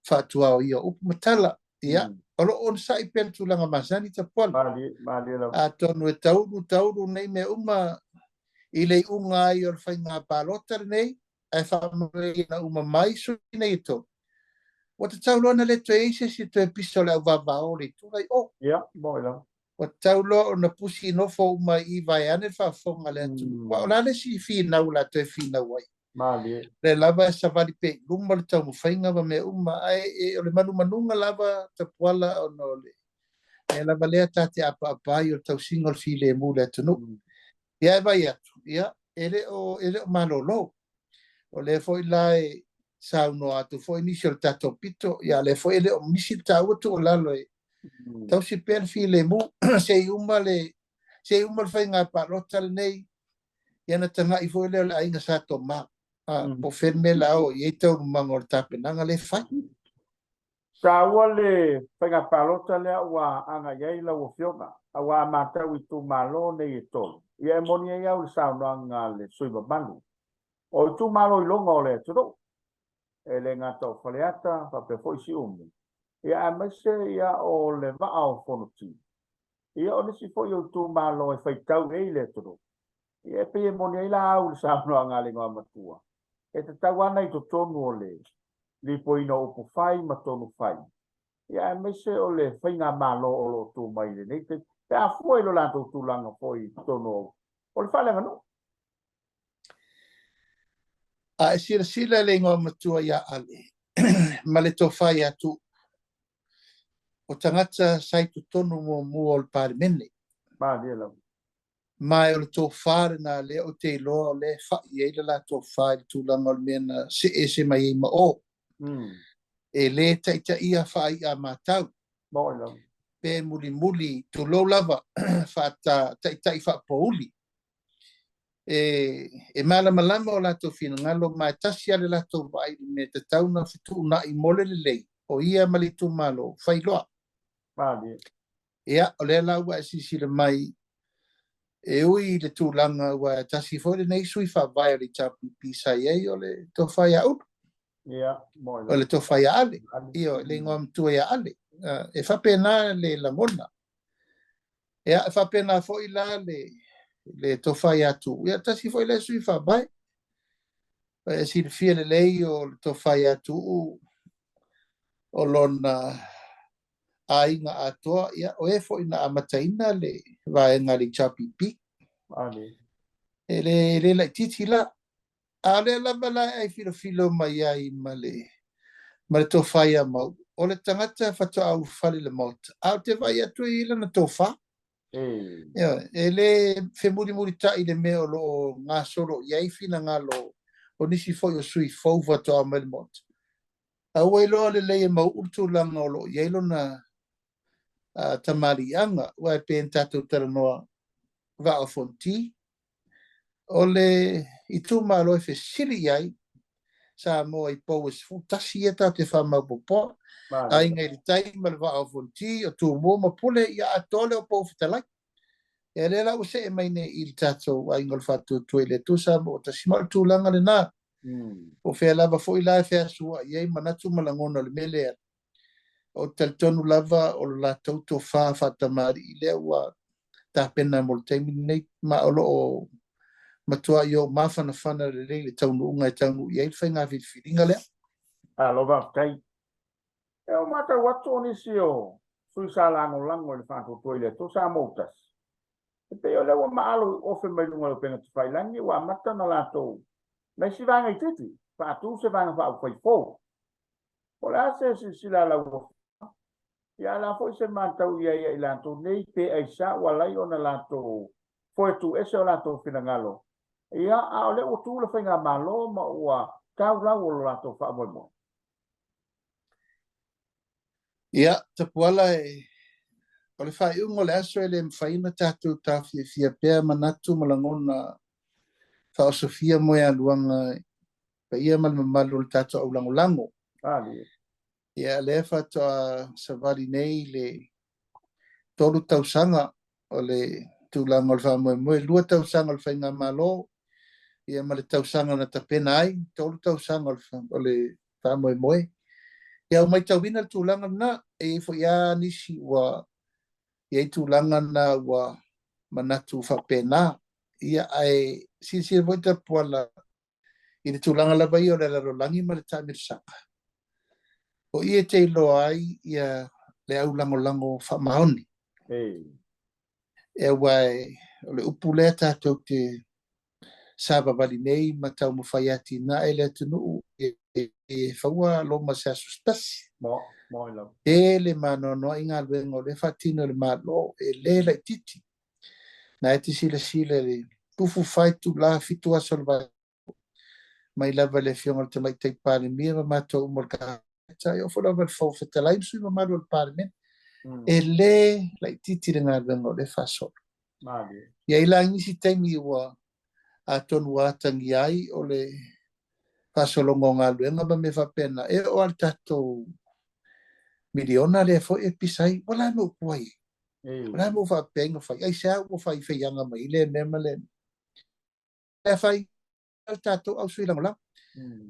faatuaoia o upu ma tala. Ia, o lo o onosai pea le tulaga masani Tapuala. Atonu e taulu taulu nei mea uma i le iuga ai o le faiga palota lenei, ae faamanuiaina uma mai sui nei e tolu. Ua tatau loa ona le toe i ai se isi e toe pisa o le auvāvāo o le itu la i o. Ia, moni lava. Ua tatau loa ona pusi nofo uma i i vaeane le faafofoga a le atunuu. Aua o le a le isi finau o le a toe finau ai? Malie. Lea lava e savali pea i luma le taumafaiga ma mea uma, ae e, o le manumanuga lava Tapuala ona o le mea lava lea ta te apaapa ai o le tausiga o le filemu i le atunuu. Ia e vaai atu, ia, e le o, e le o malolo. O lea foi la e saunoa atu foi nisi o le tatou pito, ia o lea foi e le o misi le taua tuualalo e tausi pea le filemu se i uma le, se i uma le faiga palota lenei, ia ona tagai foi lea o le aiga Sa Tomā, po o fea le mea o le a oo i ai taualumaga o le tapenaga lea e fai. Taua le faiga palota lea ua agai ai lau Afioga, aua a matau i itumalo nei e tolu, ia e moni ai au i le saunoaga a le sui usufono mamalu, o itumalo iloga o le atunuu, e le gata o Faleata faapea foi Siumu, ia aemaise ia o le Vaa o Fonoti, ia o nisi foi o itumalo e faitau i ai le atunuu. Ia e pei e moni ai la au i le saunoaga a le Igoamatua, e tatau lava ona i totonu o le lipoiina o upu fai ma tonu fai, ia aemaise o le faigamalo o lo o tu mai i lenei taimi, pe a fua i lo latou tulaga foi i totonu o le faaleaganuu. A e silasila i le Igoamatua ia Ale ma le tofa ia Tuuu, o tagata sa i totonu muamua o le Palemene. Malie lava. Ma o le tofa lena lea ou te iloa o lea e fai ai le la tofa i le tulaga o le mea na see ese mai ai ma o. E le taitaia faai'a matau. Pe mulimuli, tulou lava, faata taitai faapouli. E, e malamalama o latou finagalo ma e tasi lava le latou vaai i le mea e tatau ona fetuunai mo le lelei o ia ma le itumalo, fai loa. Ia, o lea la ua e silasila mai, e ui i le tulaga ua e tasi foi lenei sui faavae o le HRPP sa i ai, o le tofa ia Ulu. Ia, O le tofa ia Ale. Ia, le igoa matua ia Ale. E faapena le lagona. Ia, e faapena foi la le, le tofa ia Tuuu. Ia, tasi foi lea sui faavae. E silafia lelei o le tofa ia Tuuu o lona aiga atoa, ia, o e foi na amataina le vaega a le HRPP. E le, e le laitiiti la. A o lea lava la e filofilo mai ai ma le, ma le tofa ia Mauu, o le tagata faatoa ulufale i le Maota, ae ou te vaai atu e i ai lana tofa. Ioe, e le femulimulitai i le mea o lo o gasolo i ai finagalo o nisi foi o sui fou faatoa mai le Maota. A ua iloa lelei e Mauu le tulaga o lo o i ai lona tamaliiaga, aua e pei ona tatou talanoa Vaa o Fonoti, o le itumalo e fesili i ai Samoa i pou e 11 ia tatou te faamaopoopoa. Aiga i le Tai ma le Vaa o Fonoti, o Tumua ma Pule, ia atoa lea o pou fetalai. Ia lea la ua see mai nei i le tatou Aiga o le Faatuatua i le Atua Samoa ua tasi. Ma o le tulaga lena. Po o fea lava foi la e feasua'i ai manatu ma lagona o le mea lea, Ou te talitonu lava o le latou tofa faatamalii lea ua tapena mo le taimi lenei, ma o lo o matuai ou mafanafana lelei i le taunuuga e taunuu i ai le faiga filifiliga lea. Malo faafetai. E o matau atu o nisi o sui sa lagolago i le faatuatua i le Atua Samoa ua tasi, e pei o lea ua maalo i ofe mai luga o le upega tafailagi ua amata ona latou na isi vaega itiiti faatu se vaega faaupufai fou. Po o le a se silasila a lau Afioga, ia a o le a foi se matau i ai ia i latou nei, pe aisea ua ala ai ona latou foe tuuese o latou finagalo, ia, a o lea ua tu le faigamalo ma ua tau lau o lo latou faamoemoe. Ia, Tapuala, e, o le faaiuga o le aso e le mafai ona tatou taofiofia pea manatu ma lagona faaosofia moealuaga paia ma le mamalu o le tatou aulagolago. Ia, lea faatoa savali nei le 3 tausaga o le tulaga o le faamoemoe, 2 tausaga o le faigamalo, ia ma le tausaga na tapena ai, 3 tausaga o le faamoemoe. Ia, ua matauina le tulaga lena, e i ai foi lava nisi ua i ai tulaga na ua manatu faapena. Ia, ae silasila foi Tapuala i le tulaga lava ia o le lalolagi ma le taamilosaga, o i e te iloa ai ia le aulagolago faamaoni. E aua o le upu lea tatou te savavali nei ma taumafai atinae le atunuu e faua Roma se aso se tasi. Tele ma anoanoai galuega o lea e faatino e le Malo, e le laitiiti. Na e te silasila i le 24 itula, 7 aso o le vaiaso, mai lava i le Afioga i le Tamaitai Palemia ma matou uma o le Kapeneta, e oo foi lava i le Fofoga Fetalai ma sui usufono mamalu o le Palemene. E le laitiiti le galuega o lea e faasolo. E i ai la nisi taimi ua atonu ua atagia ai o le faasologa o galuega ma mea faapena, e oo lava i le tatou miliona lea foi e pisa ai, ua la me upu ai? O le a mea ua faapea ai na fai? Aisea ua fai faiaga mai ai lea mea ma lea mea? Le fai le tatou au sui lagolago.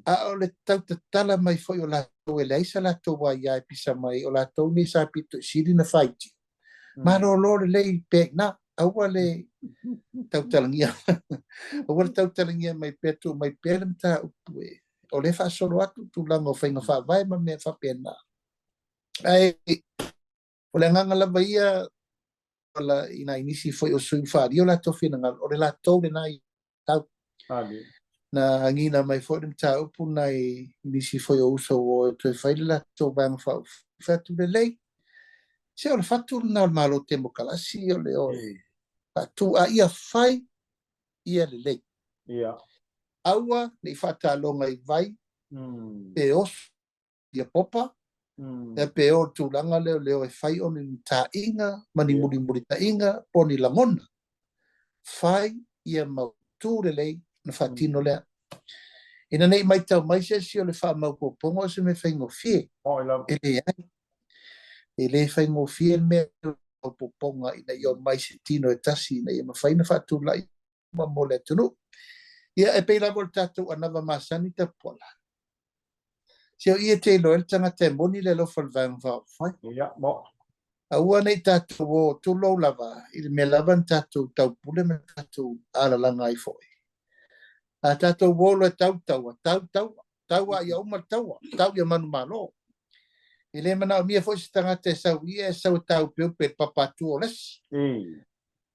A o le tautatala mai foi o latou e leai sa latou aia e pisa mai, o latou nei sa pito i sili na faitio. Malolo lelei pea i ina, aua le tautalagia. Aua le tautalagia mai pea, tuu mai pea le mataupu e o lea e faasolo atu tulaga o faiga faavae ma mea faapena. Ae o le agaga lava ia i nai nisi foi o sui faaalia o latou finagalo, o le latou lena i tau. Na agiga mai foi le mataupu nai nisi foi o uso ua o e toe fai le latou vaega faaupufai, fai atu lelei. Se o le fatu lena o le Malo Temokarasi o le o e faatu, a ia fai ia lelei. Aua ne i faataloga i vai pe oso ia popa, ia pe o le tulaga lea o le o e fai o ni taaiga ma ni mulimulita'iga po o ni lagona. Fai ia mautu lelei ona faatino lea. Ina ne i matau mai se isi o le faamaopoopoga o se mea faigofie. E leai. E le faigofie le mea o le maopoopoga ina ia omai se tino e tasi ina ia mafai ona faatula'i uma mo le atunuu. Ia, e pei lava o le tatou anava masani Tapuala. Se o i e te iloa ai le tagata e moni le alofa i le Vaega Faaupufai. Aua ne i tatou o, tulou lava, i le mea lava na tatou taupule ma tatou alalaga ai foi. A tatou o loa e tau taua, tau taua, tau a ia uma le taua, tau ia manumalo. E le manaomia foi se tagata e sau ia e sau e taupeupe i le papa atua o le isi.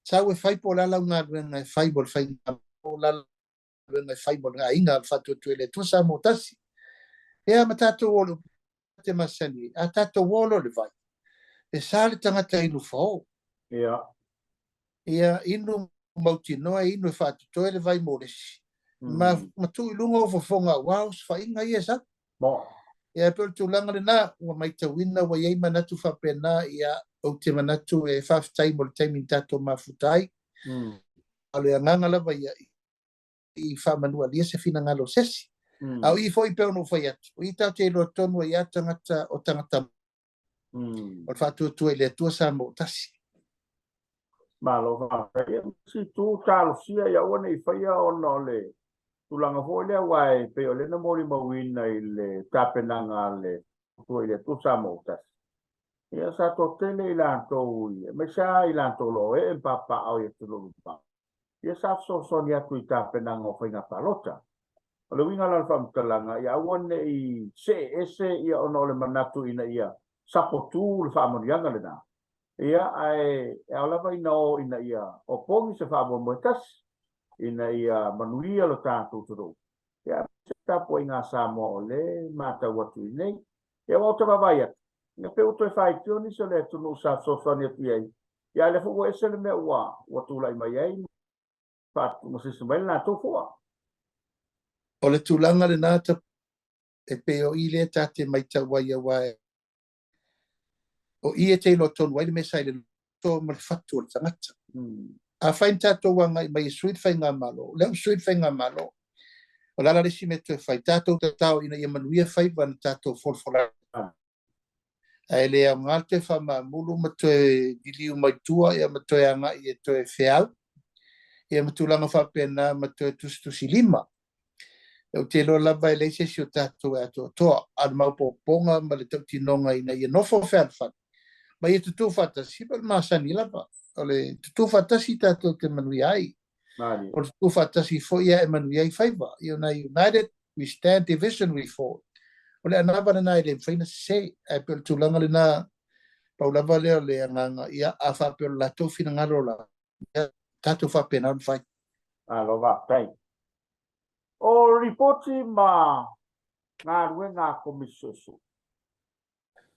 Sau e fai po o le a lau galuega e fai mo le faigamalo, po o le a lau galuega e fai mo le aiga a le Faatuatua i le Atua Samoa tasi. Ia ma tatou o i le upu te masani ai, a tatou o loa i le vai, e sa le tagata e inu fao. Ia. Ia inu mautinoa e inu e faatotoe le vai mo le isi. Ma, ma tuu i luga ou fofoga aua osofaiga ia e sau. Mo. Ia, e pei o le tulaga lena, ua matauina ua i ai manatu faapena, ia, ou te manatu e faafetai mo le taimi na tatou mafuta ai. A o le agaga lava ia, i faamanualia se finagalo o se isi. A o i foi pei ona ou fai atu, o i tatou te iloa tonu ai lava tagata o tagata o le faatuatua i le Atua Samoa tasi. Malo faafetai. Ia, si tu talosia ia aua ne i faia ona o le tulaga foi lea, aua e pei o lea na molimauina i le tapenaga a le Faatuatua i le Atua Samoa tasi. Ia, sa toatele i latou, aemaise lava i latou o lo o ee ma papaaao i atunuu mamao. Ia, sa fesoasoani atu i tapenaga o faiga palota. O le uiga la o le faamatalaga, ia aua ne i see ese ia ona o le manatu ina ia sapotu le faamanuiaga lena. Ia, ae e ao lava ina o ina ia opogi se faamoemoe tasi, ina ia manuia lo tatou atunuu. Ia, aemaise le tapuaiga a Samoa o lea e matau atu i inei. Ia, aua ou te vaavaai atu, ia pei ua toe faitio nisi o le atunuu sa fesoasoani atu i ai, ia a o lea foi ua ese le mea ua ua tulai mai ai ma sisi mai le latou fua. O le tulaga lena e pei o i lea ta te matau ai aua o i e te iloa tonu ai le mea sa i le loto ma le fatu o le tagata. Afai na tatou agai mai e sui le faigamalo, o lea ua sui le faigamalo, o le a la le isi mea toe fai? Tatou tatao ina ia manuia faiva na tatou folafola ai. Ae le aoga le toe faamaamulu ma toe liliu mai tua ia ma toe agai e toe feau ia ma tulaga faapena ma toe tusitusilima. Ou te iloa lava e leai se isi o tatou e atoatoa, a o le maopoopoga ma le tautinoga ina ia nofo fealofani ma ia tutū faatasi, o le masani lava. O le tutū faatasi tatou te manuia ai. O le tutū faatasi foi ia e manuia ai faiva. United we stand, division we fall. O le anava lena e le mafai ona sese, ae pei o le tulaga lena, pau lava lea o le agaga, ia, a faapea o le latou finagalo la, ia, tatou faapena ona fai. Malo faafetai. O lipoti ma galuega a Komisi Suesue.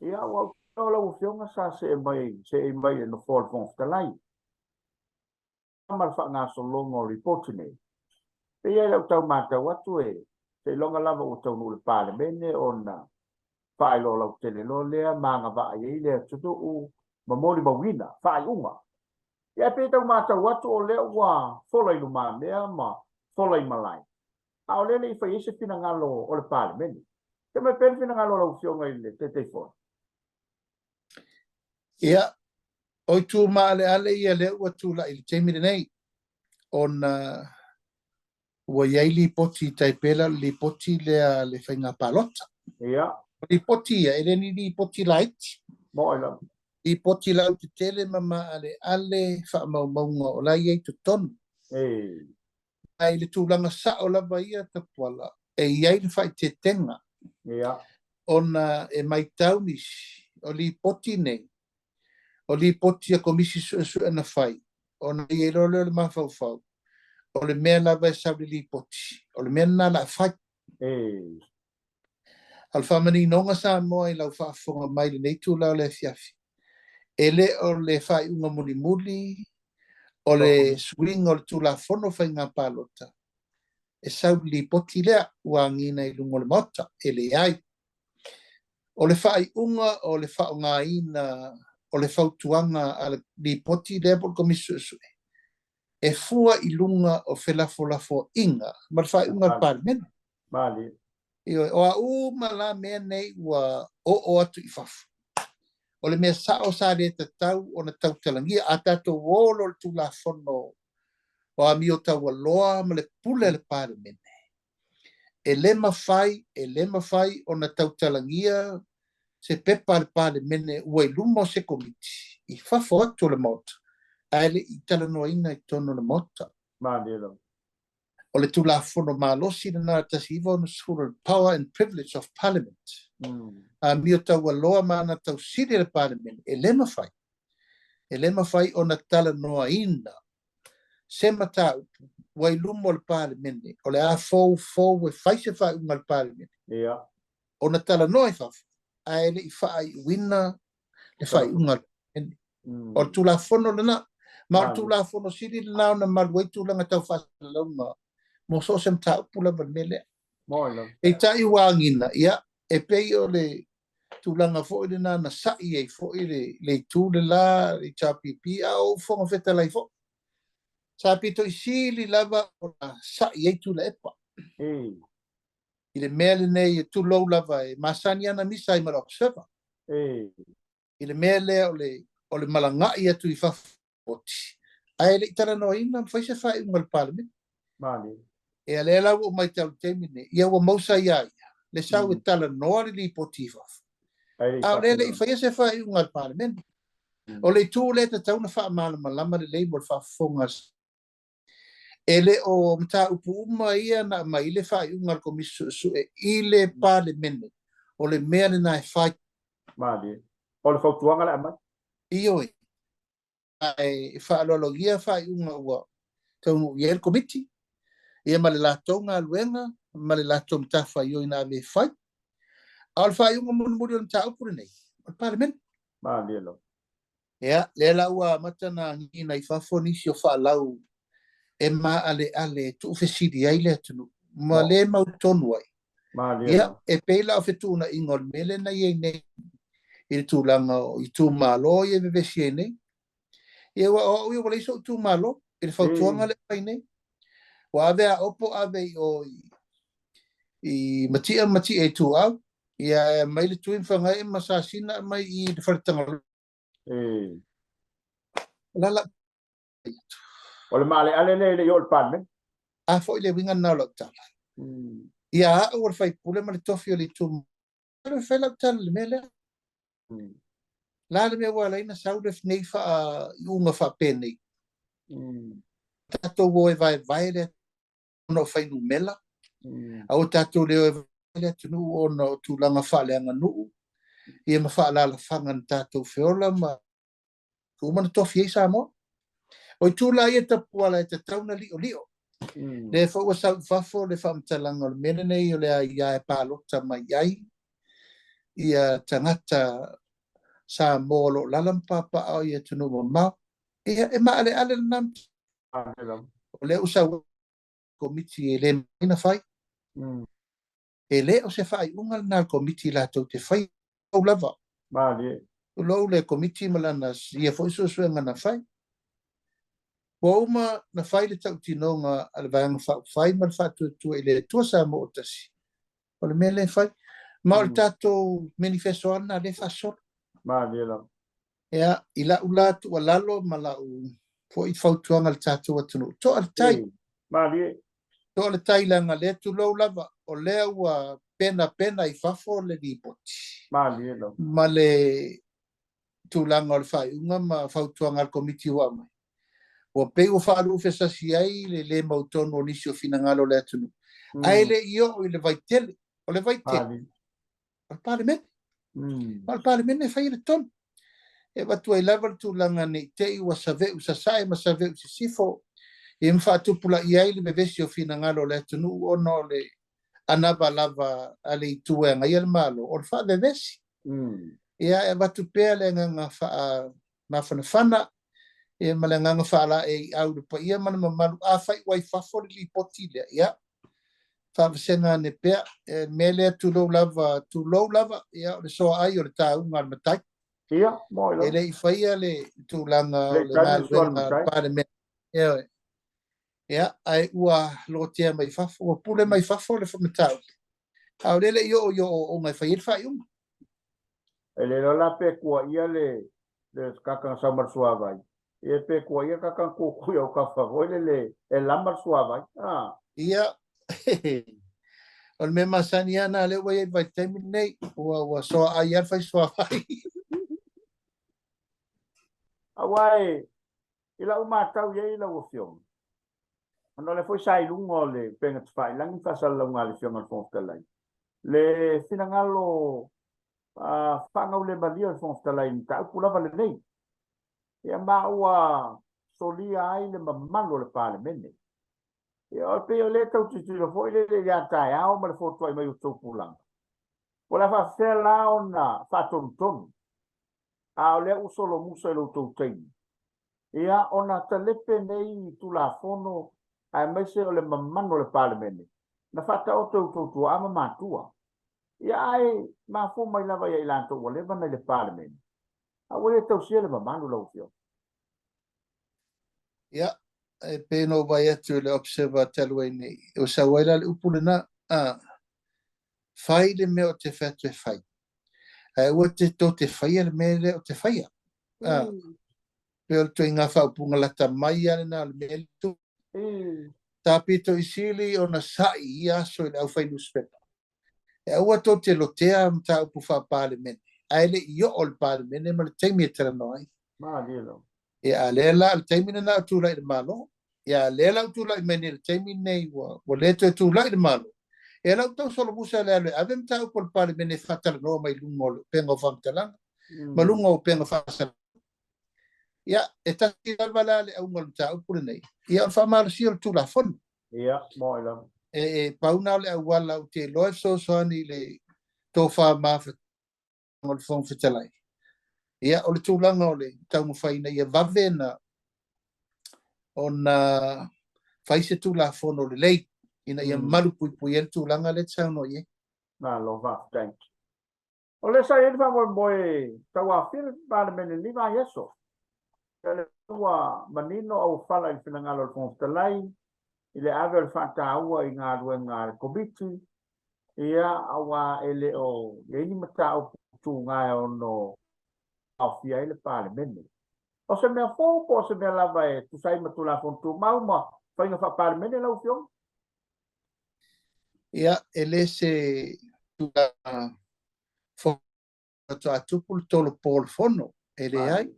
Ia, ua ou iloa lau Afioga sa see mai, seei mai i le Nofoa o le Fofoga Fetalai ma le faagasologa o lipoti nei. Pei ai lau tau matau atu e seiloga lava ua taunuu i le Palemene ona faailoa lautele loa lea ma agavaa i ai le atunuu ma molimauina faaiuga. Ia, e pei e tau matau atu o lea ua fola i lumamea ma fola i malae, a o lea le i fai ai se finagalo o le Palemene. Te mai pea le finagalo o lau Afioga i le Taitaifono. Ia, o itu maaleale ia lea ua tulai i le taimi lenei, ona ua i ai lipoti tai pei la o le lipoti lea a le faiga palota. Ia. O lipoti ia, e le ni lipoti laiti. Moe lava. Lipoti lautetele ma maaleale faamaumauga o la e i ai i totonu. E. Ae i le tulaga sao lava ia Tapuala, e i ai le faaeteetega. Ia. Ona e matau nisi o lipoti nei, o lipoti a Komisi Suesue na fai, ona i ai loa lea o le mafaufau, o le mea lava e sau i le lipoti, o le mea lena o le a fai. A o le faamaninoga Samoa i lau faafofoga mai i lenei itula o le afiafi, e le o le faaiuga mulimuli o le suiga o le Tulafono o Faiga Palota e sau i le lipoti lea ua agiga i luga o le Maota, e leai. O le faaiuga o le faaaogaina o le fautuaga a le lipoti lea po o le Komisi Suesue, e fua i luga o felafolafoaiga ma le faaiuga a le Palemene. Malie. Ioe, o a uma la mea nei ua oo atu i fafo, o le mea sao sa le tatau ona tautalagia, a tatou o loa i le Tulafono o Amio Taualoa ma le pule a le Palemene, e le mafai, e le mafai ona tautalagia se pepa a le Palemene ua i luma o se Komiti i fafo atu o le Maota, ae le i talanoaina i totonu o le Maota. Malie lava. O le Tulafono malosi lena o le 1960, le Power and Privilege of Parliament. Amio taualoa ma ana tausili a le Palemene, e le mafai. E le mafai ona talanoaina se mataupu ua i luma o le Palemene, o le a foufou e fai se faaiuga a le Palemene. Ona talanoa i fafo, ae le i faaiuina le faaiuga a le Palemene. O le Tulafono lena, ma o le Tulafono sili lena ona malu ai tulaga tau faasalalauga mo so o se mataupu lava i le mea lea. Peitai ua agiga, ia, e pei o le tulaga foi lena na sa'i ai foi le itu le la, le HRPP, a o ou Fofoga Fetalai foi. Sa pito i sili lava ona sa'i ai Tuilaepa. I le mea lenei e tulou lava e masani ana misa ai ma le Observer. I le mea lea o le malaga'i atu i fafo ae le i talanoaina ma fai se faaiuga a le Palemene. Ia lea la ua ou matau i le taimi lenei, ia ua mausa ia ia le sau e talanoa le lipoti i fafo, a o lea e le i faia se faaiuga a le Palemene. O le itu lea e tatau ona faamalamalama lelei mo le faafofoga. E le o mataupu uma ia na aumai i le faaiuga a le Komisi Suesue i le Palemene, o le mea lena e fai. Malie. O le fautuaga le aumai. Ioe. Ae faaaloalogia faaiuga ua taunuu i ai le Komiti, ia ma le latou galuega ma le latou matafaioi na ave e fai. A o le faaiuga mulimuli o le mataupu lenei, o le Palemene. Malie lava. Ia, lea la ua amata ona agiga i fafo nisi o faalau e maaleale e tuufesili ai le atunuu ma le mautonu ai. Ia, e pei la o fetuunaiga o le mea lea na i ai nei i le tulaga o itumalo ia e vevesi ai nei. Ia, ua o au ia ua leai so'u itumalo i le fautuaga lea e fai nei. Ua ave a opo ave i o i Matia ma Matia Ituau, ia e aumai le Tui ma Fagae ma Sasina aumai i le Faletagaloa. Lala. O le maaleale lea e le i oo i le Palemene. A foi le uiga lena o lau tala. Ia au o le faipule ma le tofi o le itumalo, e fai lau tala i le mea lea. La le mea ua ala ai ona sau lenei faaiuga faapenei. Tatou o e vaevae le ona o fuainumera, aua tatou le o e vaevae le atunuu ona o tulaga faaleaganuu, ia ma faaalaalafaga na tatou feola ma uma na tofi ai Samoa. O itu la ia Tapuala e tatau na li'oli'o. Lea foi ua sau i fafo le faamatalaga o le mea lenei o le aia e palota mai ai ia tagata Samoa o lo o lala ma papaaao i atunuu mamao. Ia, e maaleale lena. O lea ua sau Komiti e le mafai ona fai. E le o se faaiuga lena a le Komiti latou te fai lava. Tulou le Komiti ma lana ia foi suesuega na fai. Ua uma na fai le tautinoga a le Vaega Faaupufai ma le Faatuatua i le Atua Samoa o Tasi. O le mea lea e fai. Ma o le tatou manifesto lava lena lea e faasolo. Ia, i lau la tuualalo ma lau foi fautuaga i le tatou atunuu, to'a le tai. To'a le tai leaga lea tulou lava, o lea ua penapena i fafo le lipoti. Ma le tulaga o le faaiuga ma fautuaga a le Komiti ua aumai. Ua pei ua faaluafesasi ai le lē mautonu o nisi o finagalo o le atunuu, ae le i oo i le vaitele. O le vaitele, o le Palemene. Ma o le Palemene e faia le tonu. E avatu ai lava le tulaga ne i te i ua save'u sasae ma save'u sisifo, ia ma faatupulaia ai le vevesi o finagalo o le atunuu ona o le anava lava a le itu e agaia le Malo, o le faavevesi. Ia, e avatu pea le agaga faamafanafana ia ma le agaga faalaeiau i le paia ma le mamalu. Afai ua i fafo le lipoti lea, ia, faavasega ane pea. E mea lea tulou lava, tulou lava, ia, o le soaai o le tauga a le matai. E le i faia le tulaga o le galuega a le Palemene. Ia, ae ua lotea mai fafo, ua pule mai fafo le mataupu. A o lea le i oo i ooooga e fai ai le faaiuga. E le iloa la pe tuuaia le tagata na sau ma le suavai, ia pe tuuaia le tagata na tutu i autafa foi lele e lama le suavai. Ia, o le mea masani lava lena lea ua i ai i le vaitaimi lenei, ua soaai lava le fai suavai. Aua e, i lau matau i ai lau Afioga, ona o lea foi sa i luga o le upega tafailagi ma faasalalauga a le Afioga i le Fofoga Fetalai, le finagalo faagaulemalie o le Fofoga Fetalai i le mataupu lava lenei. Ia ma ua solia ai le mamalu o le Palemene. Ia o pei o lea tau tilotilo foi lele i a taeao ma le fotuai mai o tou tulaga. O le a faafefea la ona faatonutonu, a o lea ua solomusa i lo outou taimi, ia ona talepe nei Tulafono aemaise o le mamalu o le Palemene na faataoto e outou tuaa ma matua. Ia ae mafua mai lava ia i latou ua leva ona i le Palemene, a ua le tausia le mamalu lau Afioga. Ia, e pei ona ou vaai atu i le Observer talu ai nei, ua sau ai la le upu lena, a, fai le mea o te fai atu e fai, ae aua te tou te faia le mea lea o te faia. A, pei o le ituaiga faaupuga lata mai lava lena o le mea lea. Sa pito i sili ona sa'i i ia aso i le aufai nusipepa, e aua tou te lotea mataupu faa-Palemene, ae le i oo le Palemene ma le taimi e talanoa ai. Malie lava. Ia, a lea la, o le taimi lena o tulai le Malo. Ia, a lea la ua tulai mai nei i le taimi lenei ua le toe tulai le Malo. Ia, la ua tau solomusa le alu e ave mataupu a le Palemene e faatalanoa mai luga o le upega o faamatalaga, ma luga o upega faasalalau. Ia, e tasi lava la le auga o le mataupu lenei, ia o le faamalosia o le Tulafono. Ia, moe lava. E pau na o le auala ou te iloa e fesoasoani i le tofa mafatia o le Fofoga Fetalai. Ia, o le tulaga o le taumafai ina ia vave na ona fai se Tulafono lelei ina ia malupuipuia ai le tulaga lea e te saunoa i ai. Malo faafetai. O lea sa i ai le faamoemoe tauaofia le Palemene i lenei vaiaso. O lea ua manino auofala i le finagalo o le Fofoga Fetalai i le ave o le faataua i galuega a le Komiti, ia, aua e le o i ai ni mataupu tuga e ono aofia ai le Palemene. O se mea fou po o se mea lava e tusa ai ma Tulafono Tumau ma faiga faa-Palemene lau Afioga? Ia, e le se tulaga fou faatoa tupu le tolopo o le Fono, e leai.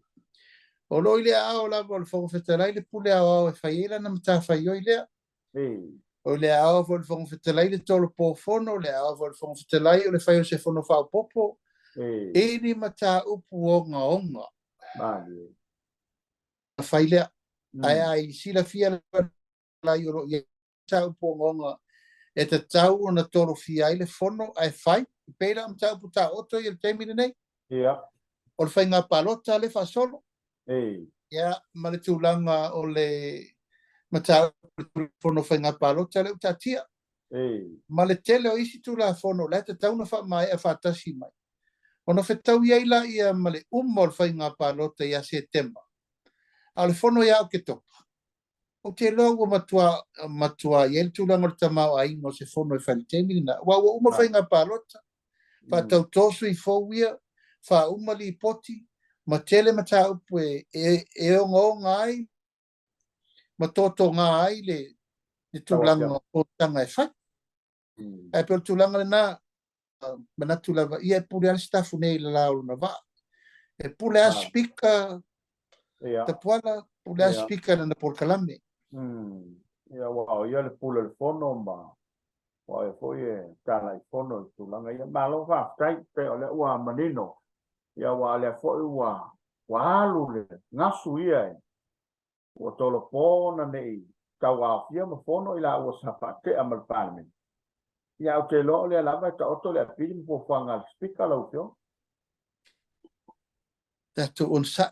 O lo o i le aao lava o le Fofoga Fetalai le pule aoao e fai ai lana matafaioi lea. O le aao foi o le Fofoga Fetalai le tolopo Fono, o le aao foi o le Fofoga Fetalai o le fai o se Fono faaopoopo i ni mataupu ogaoga. Na fai lea. Ae a i silafia lava lai o lo o i ai mataupu ogaoga e tatau ona tolofia ai le Fono ae fai, e pei la o mataupu taoto ia i le taimi lenei. O le faiga palota lea e faasolo. Ia, ma le tulaga o le mataupu o le Tulafono o Faiga Palota lea ua taatia. Ma le tele o isi Tulafono o la e tatau ona faamaea faatasi mai. Ona fetaui ai laia ma le uma o le faiga palota ia Setema, a o le Fono ia Oketopa. Ou te iloa ua matua matua i ai le tulaga o le tamaoaiga o se fono e fai i le taimi lena, aua ua uma faiga palota, faatautō sui fou ia, faauma lipoti, ma tele mataupu e, e, e ogaoga ai ma totogā ai le, le tulaga o fonotaga e fai. Ae pei o le tulaga lena, manatu lava ia e pule lava le Sitafu nei i le la o lona vaa. E pule lava Speaker Tapuala, pule lava Speaker i lana polokalame. Ia, aua o ia le pule o le fono ma aua o ia foi e talai fono i tulaga ia. Malo faafetai, pei o lea ua manino. Ia, aua o lea foi ua alu le gasu ia e ua tolopo ona ne i tauaofia ma fono i laua sa faatea ma le Palemene. Ia, ou te iloa o lea lava e taoto le apili ma fuafuaga a le Speaker lau Afioga. Tatou onosai,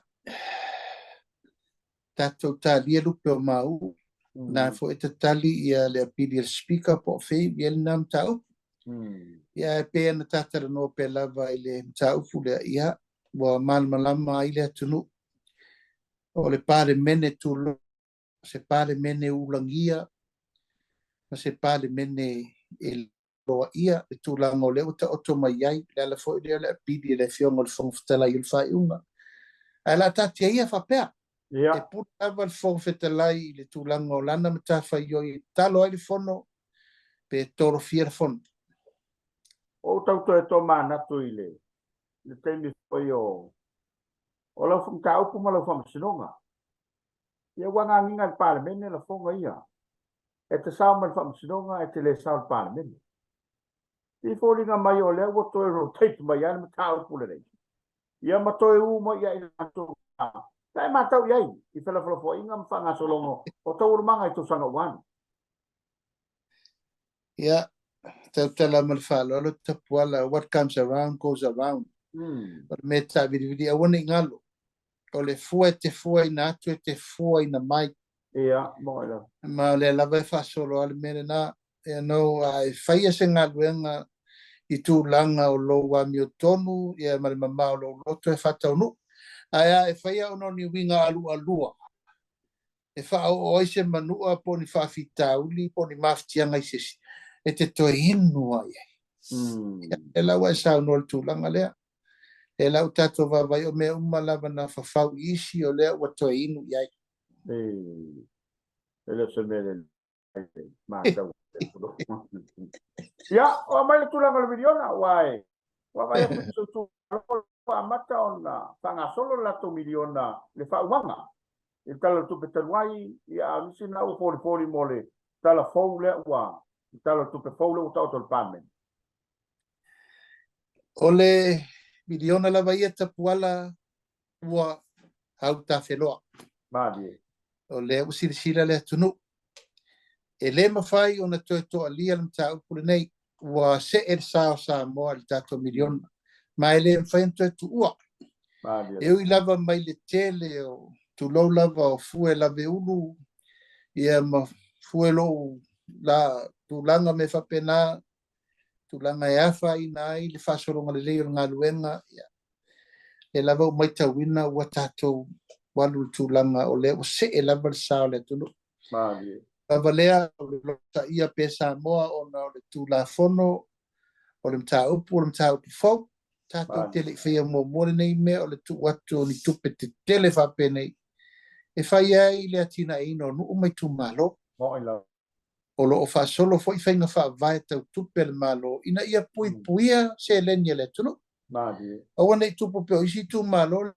tatou talia lupe o maua, na foi e tatali ia le apili a le Speaker po o fea i ai lena mataupu. Ia, e pei ona ta talanoa pea lava i le mataupu lea, ia, ua malamalama ai le atunuu. O le Palemene tulou, se Palemene ulagia ma se Palemene e loaia le tulaga o lea ua taoto mai ai. Le ala foi lea o le apili e le Afioga o le Fofoga Fetalai o le faaiuga. Ae o le a taatia ia faapea. E pule lava le Fofoga Fetalai i le tulaga o lana matafaioi e tatalo ai le Fono pe tolofia le Fono. Ua ou tau toe tomanatu i le taimi foi o O lau mataupu ma lau faamasinoga. Ia ua gagiga i le Palemene lafoga ia. E te sao mai le faamasinoga ae te le sao i le Palemene. I foliga mai o lea ua toe rotate mai lava le mataupu lenei. Ia ma toe u mai ia i latou Sa e matau i ai i felafolafoaiga ma faagasologa o taualumaga i tausaga ua alu. Ia, tautala ma le faaaloalo Tapuala, what comes around goes around. O le mea e taavilivili, aua ne i galo. O le fua e te fuaina atu e te fuaina mai. Ia, mo ila. Ma o lea lava e faasolo lava le mea lena. You know, a e faia se galuega i tulaga o lou amiotonu ia ma le mamao o lou loto e faataunuu. Ae a e faia ona o ni uiga alualua e faaoo ai se manua po o ni faafitauli po o ni mafatiaga i se isi, e te toe inu lava i ai. Ia, lea la ua e saunoa i le tulaga lea. Lea la ua tatou vaavaai o mea uma lava na fafau i isi o lea ua toe inu i ai. E le o se mea lelei matau. Ia, o aumai le tulaga o le miliona, aua e vaavaai atu i se ua amata ona faagasolo le latou miliona le faaumaga i le Tala o le Tupe talu ai, ia a o nisi na ua folifoli mo le tala fou lea ua, le Tala o le Tupe fou lea ua taoto i le Palemene. O le miliona lava ia Tapuala ua autafeloa. Malie. O lea ua silasila le atunuu. E le mafai ona toe toalia le mataupu lenei. Ua see le sa o Samoa i le tatou miliona. Ma e le mafai ona toe tuua. Malie. E ui lava mai le tele o tulou lava o fue laveulu ia ma fue lou la tulaga me faapena tulaga e afaina ai le faasologa lelei o le galuega ia lea lava ua matauina ua tatou alu i le tulaga o lea ua see lava le sa o le atunuu. Malie. Lava lea o le lotaia pea Samoa ona o le Tulafono, o le mataupu, o le mataupu fou. Tatou te le i faia muamua lenei mea o le tuu atu o ni tupe tetele faapenei e fai ai le atinaeina o nuu ma itumalo. Moi lava. O lo o faasolo foi faiga faavae tau tupe a le Malo ina ia puipuia seleni a le atunuu. Malie. Aua ne i tupu pea o isi itumalo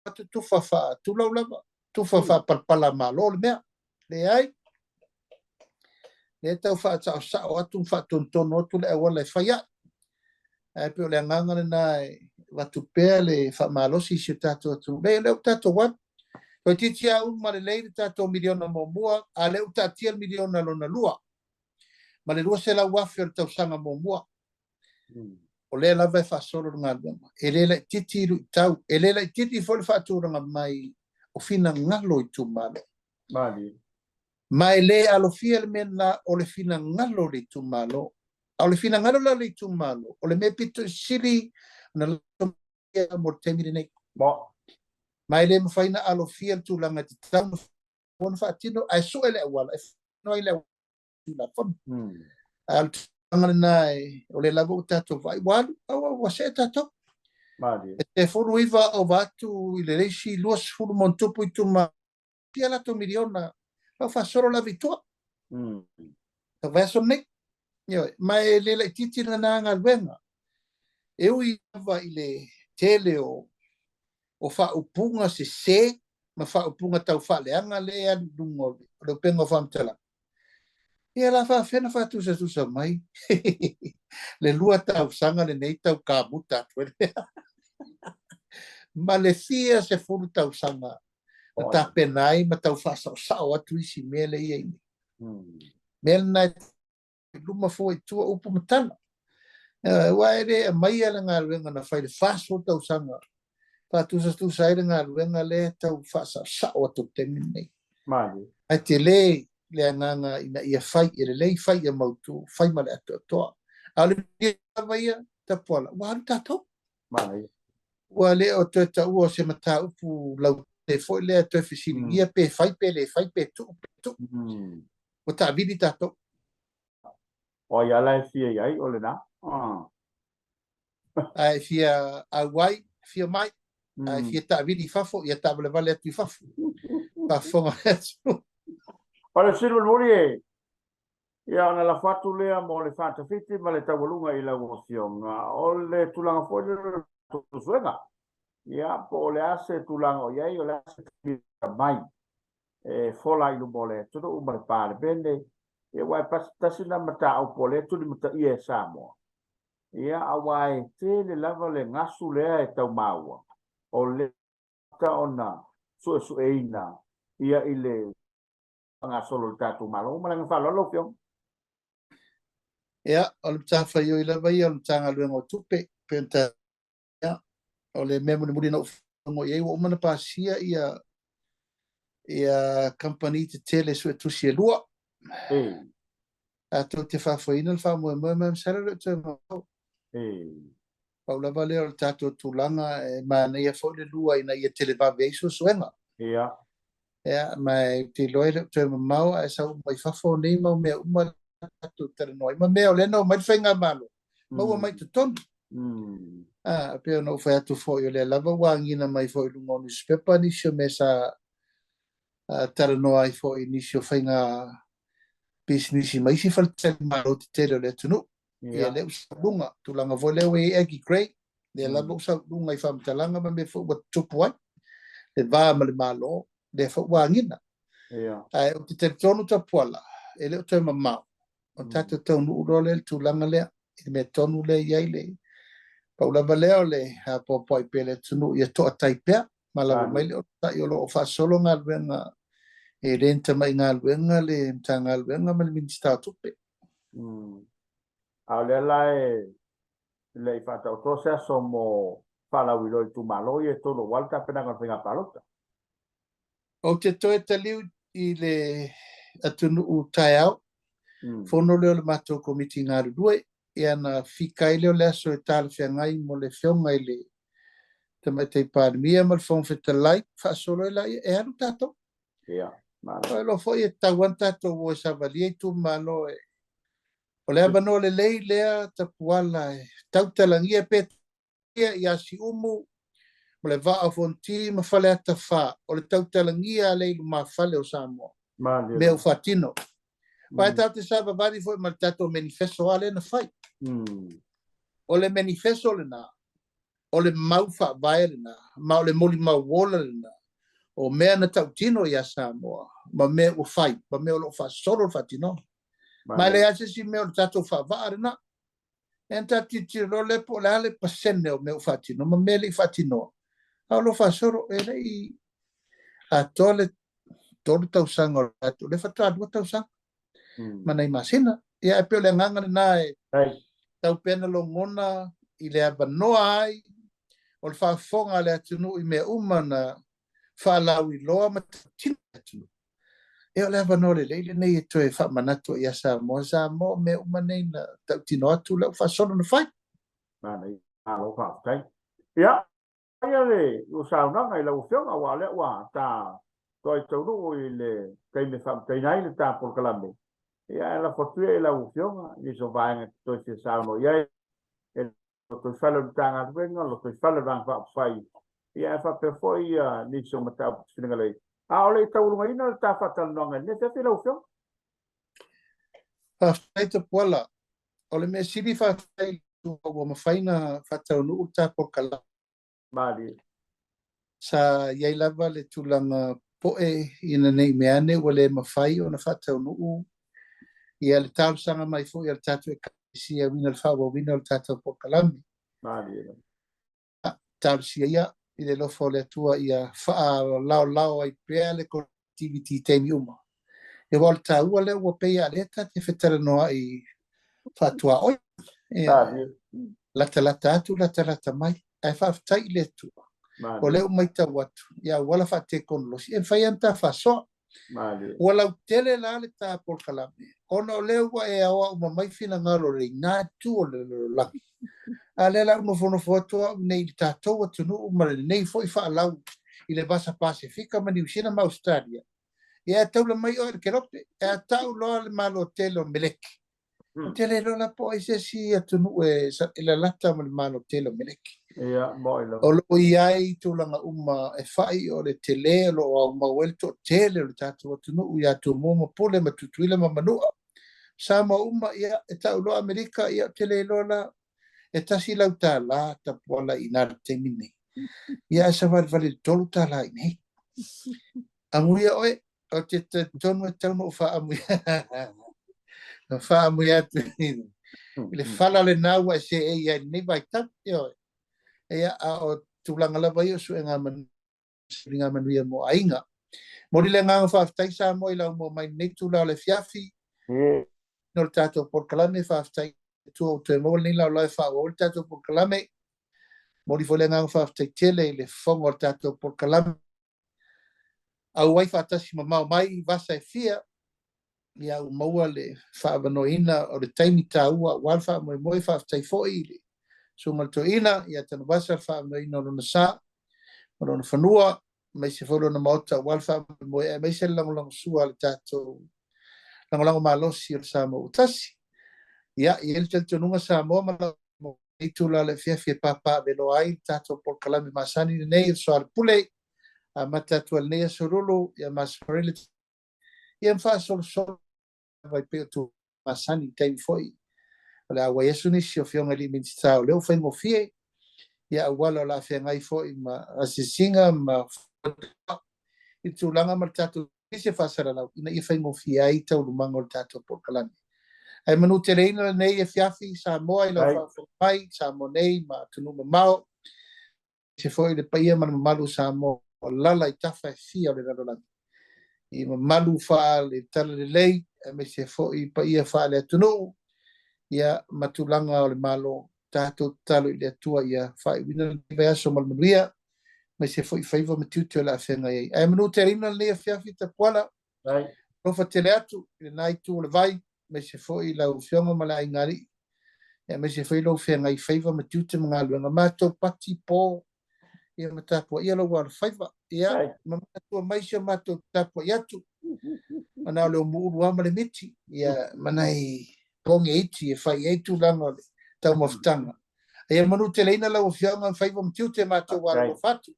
atu tufa faatulau lava, tufa faapalapala malo le mea. Leai. Lea tau faasaosao atu ma faatonutonu atu le auala e fai ai. Ae pei o le agaga lena e avatu pea le faamalosi i si o tatou atunuu. Leai, o lea ua tatou alu. Toeitiiti lava uma lelei le tatou miliona muamua, a o lea ua taatia le miliona lona lua ma le 200,000 o le tausaga muamua. O lea lava e faasolo le galuega. E le laitiiti luitau, e le laitiiti foi le faatulaga mai o finagalo o itumalo. Malie. Ma e le alofia le mea lena o le finagalo o le itumalo. A o le finagalo la o le itumalo, o le mea pito i sili ona latou mo le taimi lenei. Mo. Ma e le mafai ona alofia le tulaga e tatau ona faatino, ae sue le auala e faatino ai le auala Tulafono. A o le tulaga lena o lea lava ua tatou vaai, ua alu, ua see tatou. Malie. E 19 ova atu i le isi 20 ma ona tupu itumalo, fia latou miliona, lau faasolo lava i tua. Ka vaiaso lenei. Ioe, ma e le laitiiti lena galuega. E ui lava i le tele o o faaupuga sese ma faaupuga tau faaleaga lea e alu i luga o le upega o faamatalaga, ia la faafefea ona faatusatusa mai le 2 tausaga lenei tau kamuta atu ai le mea ma le fia sefulu tausaga na tapena ai ma tau faasaosao atu isi mea lea e i ai nei. Mea lena e i luma fua i tua upu ma tala. Aua e le aumaia le galuega na fai i le 40 tausaga faatusatusa ai le galuega lea e tau faasaosao atu i le taimi lenei. Malie. Ae tele le agaga ina ia fai ia lelei, fai ia mautu, fai ma le atoatoa. A o le mea lava ia, Tapuala, ua alu tatou. Malie. Ua le o toe taua o se mataupu lautele foi lea toe fesiligia pe fai pe le fai pe tuu pe tuu. Ua taavili tatou. O ai ala e fia i ai o lena. A e fia auai, fia mai. A e fia taavili i fafo, ia taavalevale atu i fafo. Faafofoga le atunuu. O le fesili mulimuli e, ia ona lafo atu lea mo le faatafiti ma le taualuga i lau Afioga, o le tulaga foi lea o le suesuega. Ia, po o le a se tulaga o i ai, o le a se taimi mai e fola i luma o le atunuu ma le Palemene, ia aua e tasi lena mataupu o lea e tulimataia e Samoa. Ia, aua e tele lava le gasu lea e tau maua, o lea ona suesueina ia i le faagasolo o le tatou Malo. Ma le agaga faaaloalo lau Afioga. Ia, o le matafaioi lava ia o le Matagaluega o Tupe, pei ona Ia, o le mea mulimuli na ou faalogo i ai, ua uma ona pasia ia ia kamupani tetele suetusi e lua. Tatou te faafoeina le faamoemoe ma e masalo e le o toe mamao. Pau lava lea o le tatou tulaga e manaia foi le lua ina ia televave ai suesuega. Ia, ma ou te iloa e le o toe mamao ae sau uma i fafo nei mau mea uma tatou talanoa ai ma mea o lea na omai le faigamalo maua mai totonu. A, pei ona ou fai atu foi, o lea lava ua agiga mai foi i luga o newspaper nisi o mea sa talanoa ai foi i nisi o faiga pisinisi ma isi faletalimalo tetele o le atunuu. Ia, lea ua sau i luga, tulaga foi lea ua i ai Aggie Grey, lea lava ua sau i luga i faamatalaga ma mea foi ua tutupu ai le va ma le Malo, lea foi ua agiga. Ae ou te talitonu Tapuala, e le o toe mamao, ona tatou taunuu loa lea i le tulaga lea, i le mea tonu lea e i ai le pau lava lea o le apoapoai pea i le atunuu ia toatai pea, ma lava mai le onosai o lo o faasolo galuega, e le ni tamai galuega le Matagaluega ma le Minisita o Tupe. A o lea la e le i faataotoa se aso mo faalauiloa i itumalo ia e tolu aua le tapenaga o le faiga palota. Ou te toe taliu i le atunuu taeao, fono lea o le matou komiti galulue, ia na fika ai lea o le aso e talafeagai mo le Afioga i le Tamaitai Palemia ma le Fofoga Fetalai, faasolo ai laia, e alu tatou. Malo. E iloa foi e tatau lava ona tatou o e savalia itumalo e o le avanoa lelei lea Tapuala e tautalagia pe ia Siumu ma le Vaa o Fonoti ma Faleata 4, o le tautalagia a lea i lumafale o Samoa, mea ua faatino. Aua e tatou te savavali foi ma le tatou manifesto lava lea na fai. O le manifesto lena, o le mau faavae lena, ma o le molimau ola lena, o mea na tautino ia Samoa, ma mea ua fai, ma mea o lo o faasolo le faatinoga. Ma e leai lava se isi mea o le tatou faavaa lena. Ia ona tatou tilotilo loa lea po o le a le pasene o mea ua faatino ma mea e le i faatinoa, a o lo o faasolo. E le i atoa le 3 tausaga o le tatou, lea faatoa 2 tausaga ma nai masina. Ia ae pei o le agaga lena e tau pea na logona i le avanoa ai o le faafofoga a le atunuu i mea uma na faalauiloa ma tautino le atunuu. Ia o le avanoa lelei lenei e toe faamanatu ai ia Samoa, Samoa, mea uma nei na tautino atu lea ua faasolo na fai. Manaia, malo faafetai. Ia, ia le ua saunoaga i lau Afioga, aua o lea ua ta toai taunuu i le taimi e faamataina ai le ta polokalame. Ia, ae lafo atu ia i lau Afioga nisi o vaega e te toe fia saunoa i ai, e lotoifale o le Matagaluega, lotoifale o le Vaega Faaupufai, ia ae faapea foi ia nisi o mataupu te finagalo ai. A o le i taualugaina le ta faatalanoaga i lenei afiafi lau Afioga. Faafetai Tapuala. O le mea sili faafetai i le Atua ua mafai ona faataunuu le ta polokalame. Malie. Sa i ai lava le tulaga popoe ina ne i meaane ua le mafai ona faataunuu ia le talosaga mai foi a le tatou Ekalesia e uiga i le faaauauina o le tatou polokalame. Malie lava. Talosia ia i le alofa o le Atua ia faalaolao ai pea le connectivity i taimi uma. Aua o le taua lea ua pei a lea ta te fetalanoa'i faatuaoi. Ia, latalata atu, latalata mai. Ae faafetai i le Atua. O lea ua matau atu i auala faatekonolosi e mafai lava ona ta faasoa. Ua lautele la le ta polokalame ona o lea ua e aoa uma mai finagalo o le ina itu o le lalolagi. A lea la ua nofonofo atu au nei i le tatou atunuu ma lenei foi faalau i le Vasa Pasefika ma Niu Sila ma Ausetalia. Ia e taula mai oe i le kelope, e a tau loa le Malo tele o Meleki. Ou te le iloa la po o ai se isi atunuu e lalata ma le Malo tele o Meleki. Ia, moi lava. O lo o i ai tulaga uma e fai o le tele o lo o aumau ai le toatele o le tatou atunuu ia Tumua ma Pule ma Tutuila ma Manua. Samoa uma, ia, e tau loa Amerika, ia, ou te le iloa la, e tasi lau tālā Tapuala i ina i le taimi lenei. Ia, ae savalivali i le $3 i inei. Amuia oe, ou te talitonu e tatau ona ou faaamuia. Na faaamuia atu i le fala lena ua e seei ai i lenei vaitau. Ioe. Ia, a o tulaga lava ia o suega manu. Sailiga manuia mo aiga. Momoli le agaga faafetai Samoa i lau maua mai lenei itula o le afiafi no le tatou polokalame. Faafetai Atua ua toe maua lenei laolao e faaauau ai le tatou polokalame. Momoli foi le agaga faafetai tele i le fofoga o le tatou polokalame. Auai faatasi mamao mai vasa e fia, ia ua maua le faaavanoaina o le taimi taua aua le faamoemoe. Faafetai foi i le Susuga i le Toeaina ia Tanuvasa le faaavanoaina o lona sa ma lona fanua, aemaise foi lona maota aua le faamoemoe, aemaise le lagolagosua a le tatou lagolago malosi o le Samoa ua tasi. Ia, e i ai le talitonuga Samoa ma lau itula o le afiafi e papaaveloa ai le tatou polokalame masani lenei o le Soalepule, amata atu ai lenei aso Lulu, ia masani ia ma faasolosolo lava e pei o tulaga masani i taimi foi o le a auai aso nisi o afioga i alii Minisita o lea ua faigofie ia auala o le a feagai foi ma asiasiga ma i tulaga ma le tatou se faasalalau ina ia faigofie ai taualumaga o le tatou polokalame. Ae manuteleina lenei afiafi Samoa i lau faafofoga mai, Samoa nei ma atunuu mamao, aemaise foi le paia ma le mamalu o Samoa o lala i tafa e fia o le lalolagi, i mamalu faale-talalelei, aemaise foi paia faale-atunuu, ia ma tulaga o le Malo. Tatou tatalo i le Atua ia faaiuina lenei vaiaso ma le manuia, aemaise foi faiva ma tiute o le a feagai ai. Ae manuteleina lenei afiafi Tapuala, alofa tele atu i lena itu o le vai, aemaise foi lau afioga ma le aiga alii, aemaise foi lou feagai faiva ma tiute ma galuega. Matou pati po ia ma tapuaia lou alofaiva. Ia, ma manatua mai si o matou tapuai atu, mana o le umuulu lava ma le miti, ia, ma nai poge iti e fai ai tulaga o le taumafataga. Ia manuteleina lau afioga ma faiva ma tiute matou alolofa atu.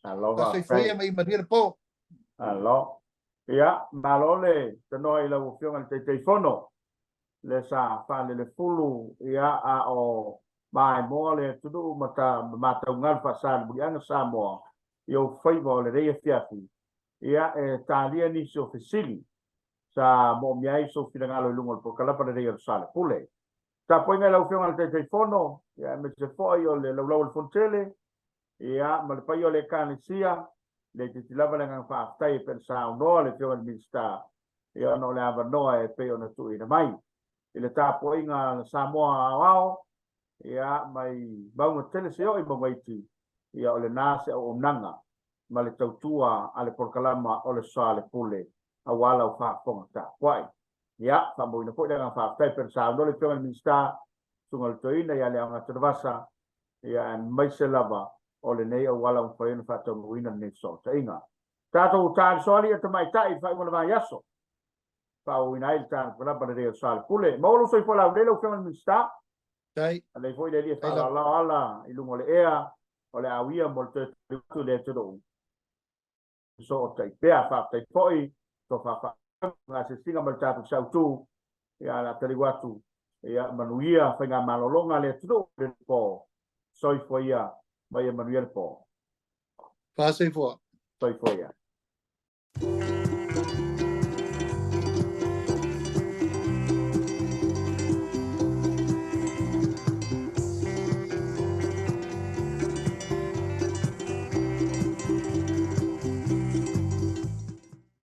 Soifua ia ma ia manuia le po. Alo. Ia, malo le tanoa i lau afioga i le Taitaifono, le sa faalelefulu, ia, a o maimoa le atunuu ma ta ma mataugalu faasalimuliaga Samoa i ou faiva o lenei afiafi, ia, e talia nisi o fesili sa moomia ai sou finagalo i luga o le polokalame lenei o le Soalepule. Tapuaiga i lau Afioga i le Taitaifono, ia, aemaise foi o le laulau o le Fonotele, ia, ma le paia o le Ekalesia, le itiiti lava le agaga faafetai e pei ona saunoa le Afioga i le Minisita, ia, ona o le avanoa e pei ona tuuina mai i le tapuaiga a le Samoa aoao, ia, mai mauga tele seia oo i mauga iti, ia, o lena se auaunaga ma le tautua a le polokalama o le Soalepule aua lau faafofoga tapuai. Ia, faamauina foi le agaga faafetai pei ona saunoa le Afioga i le Minisita, Susuga i le Toeaina ia Leaoga Tanuvasa, ia, aemaise lava o lenei auala ua mafai ona faataunuuina lenei fesootaiga. Tatou taliso alii a tamaitai i le faaiuga o le vaiaso, faaauauina ai le talimalama lelei o le Soalepule. Maua lou soifua laulelei lau Afioga i le Minisita. Alei foi le alii e faalaolao ala i luga o le ea o le a uia mo le toe taliu atu i le atunuu. Fesootai pea. Faafetai foi tofa faasiasiga ma le tatou sautu. Ia, o le a taliu atu. Ia, manuia faigamalologa a le atunuu i le po. Soifua ia ma ia manuia le po. Faasoifua. Soifua ia.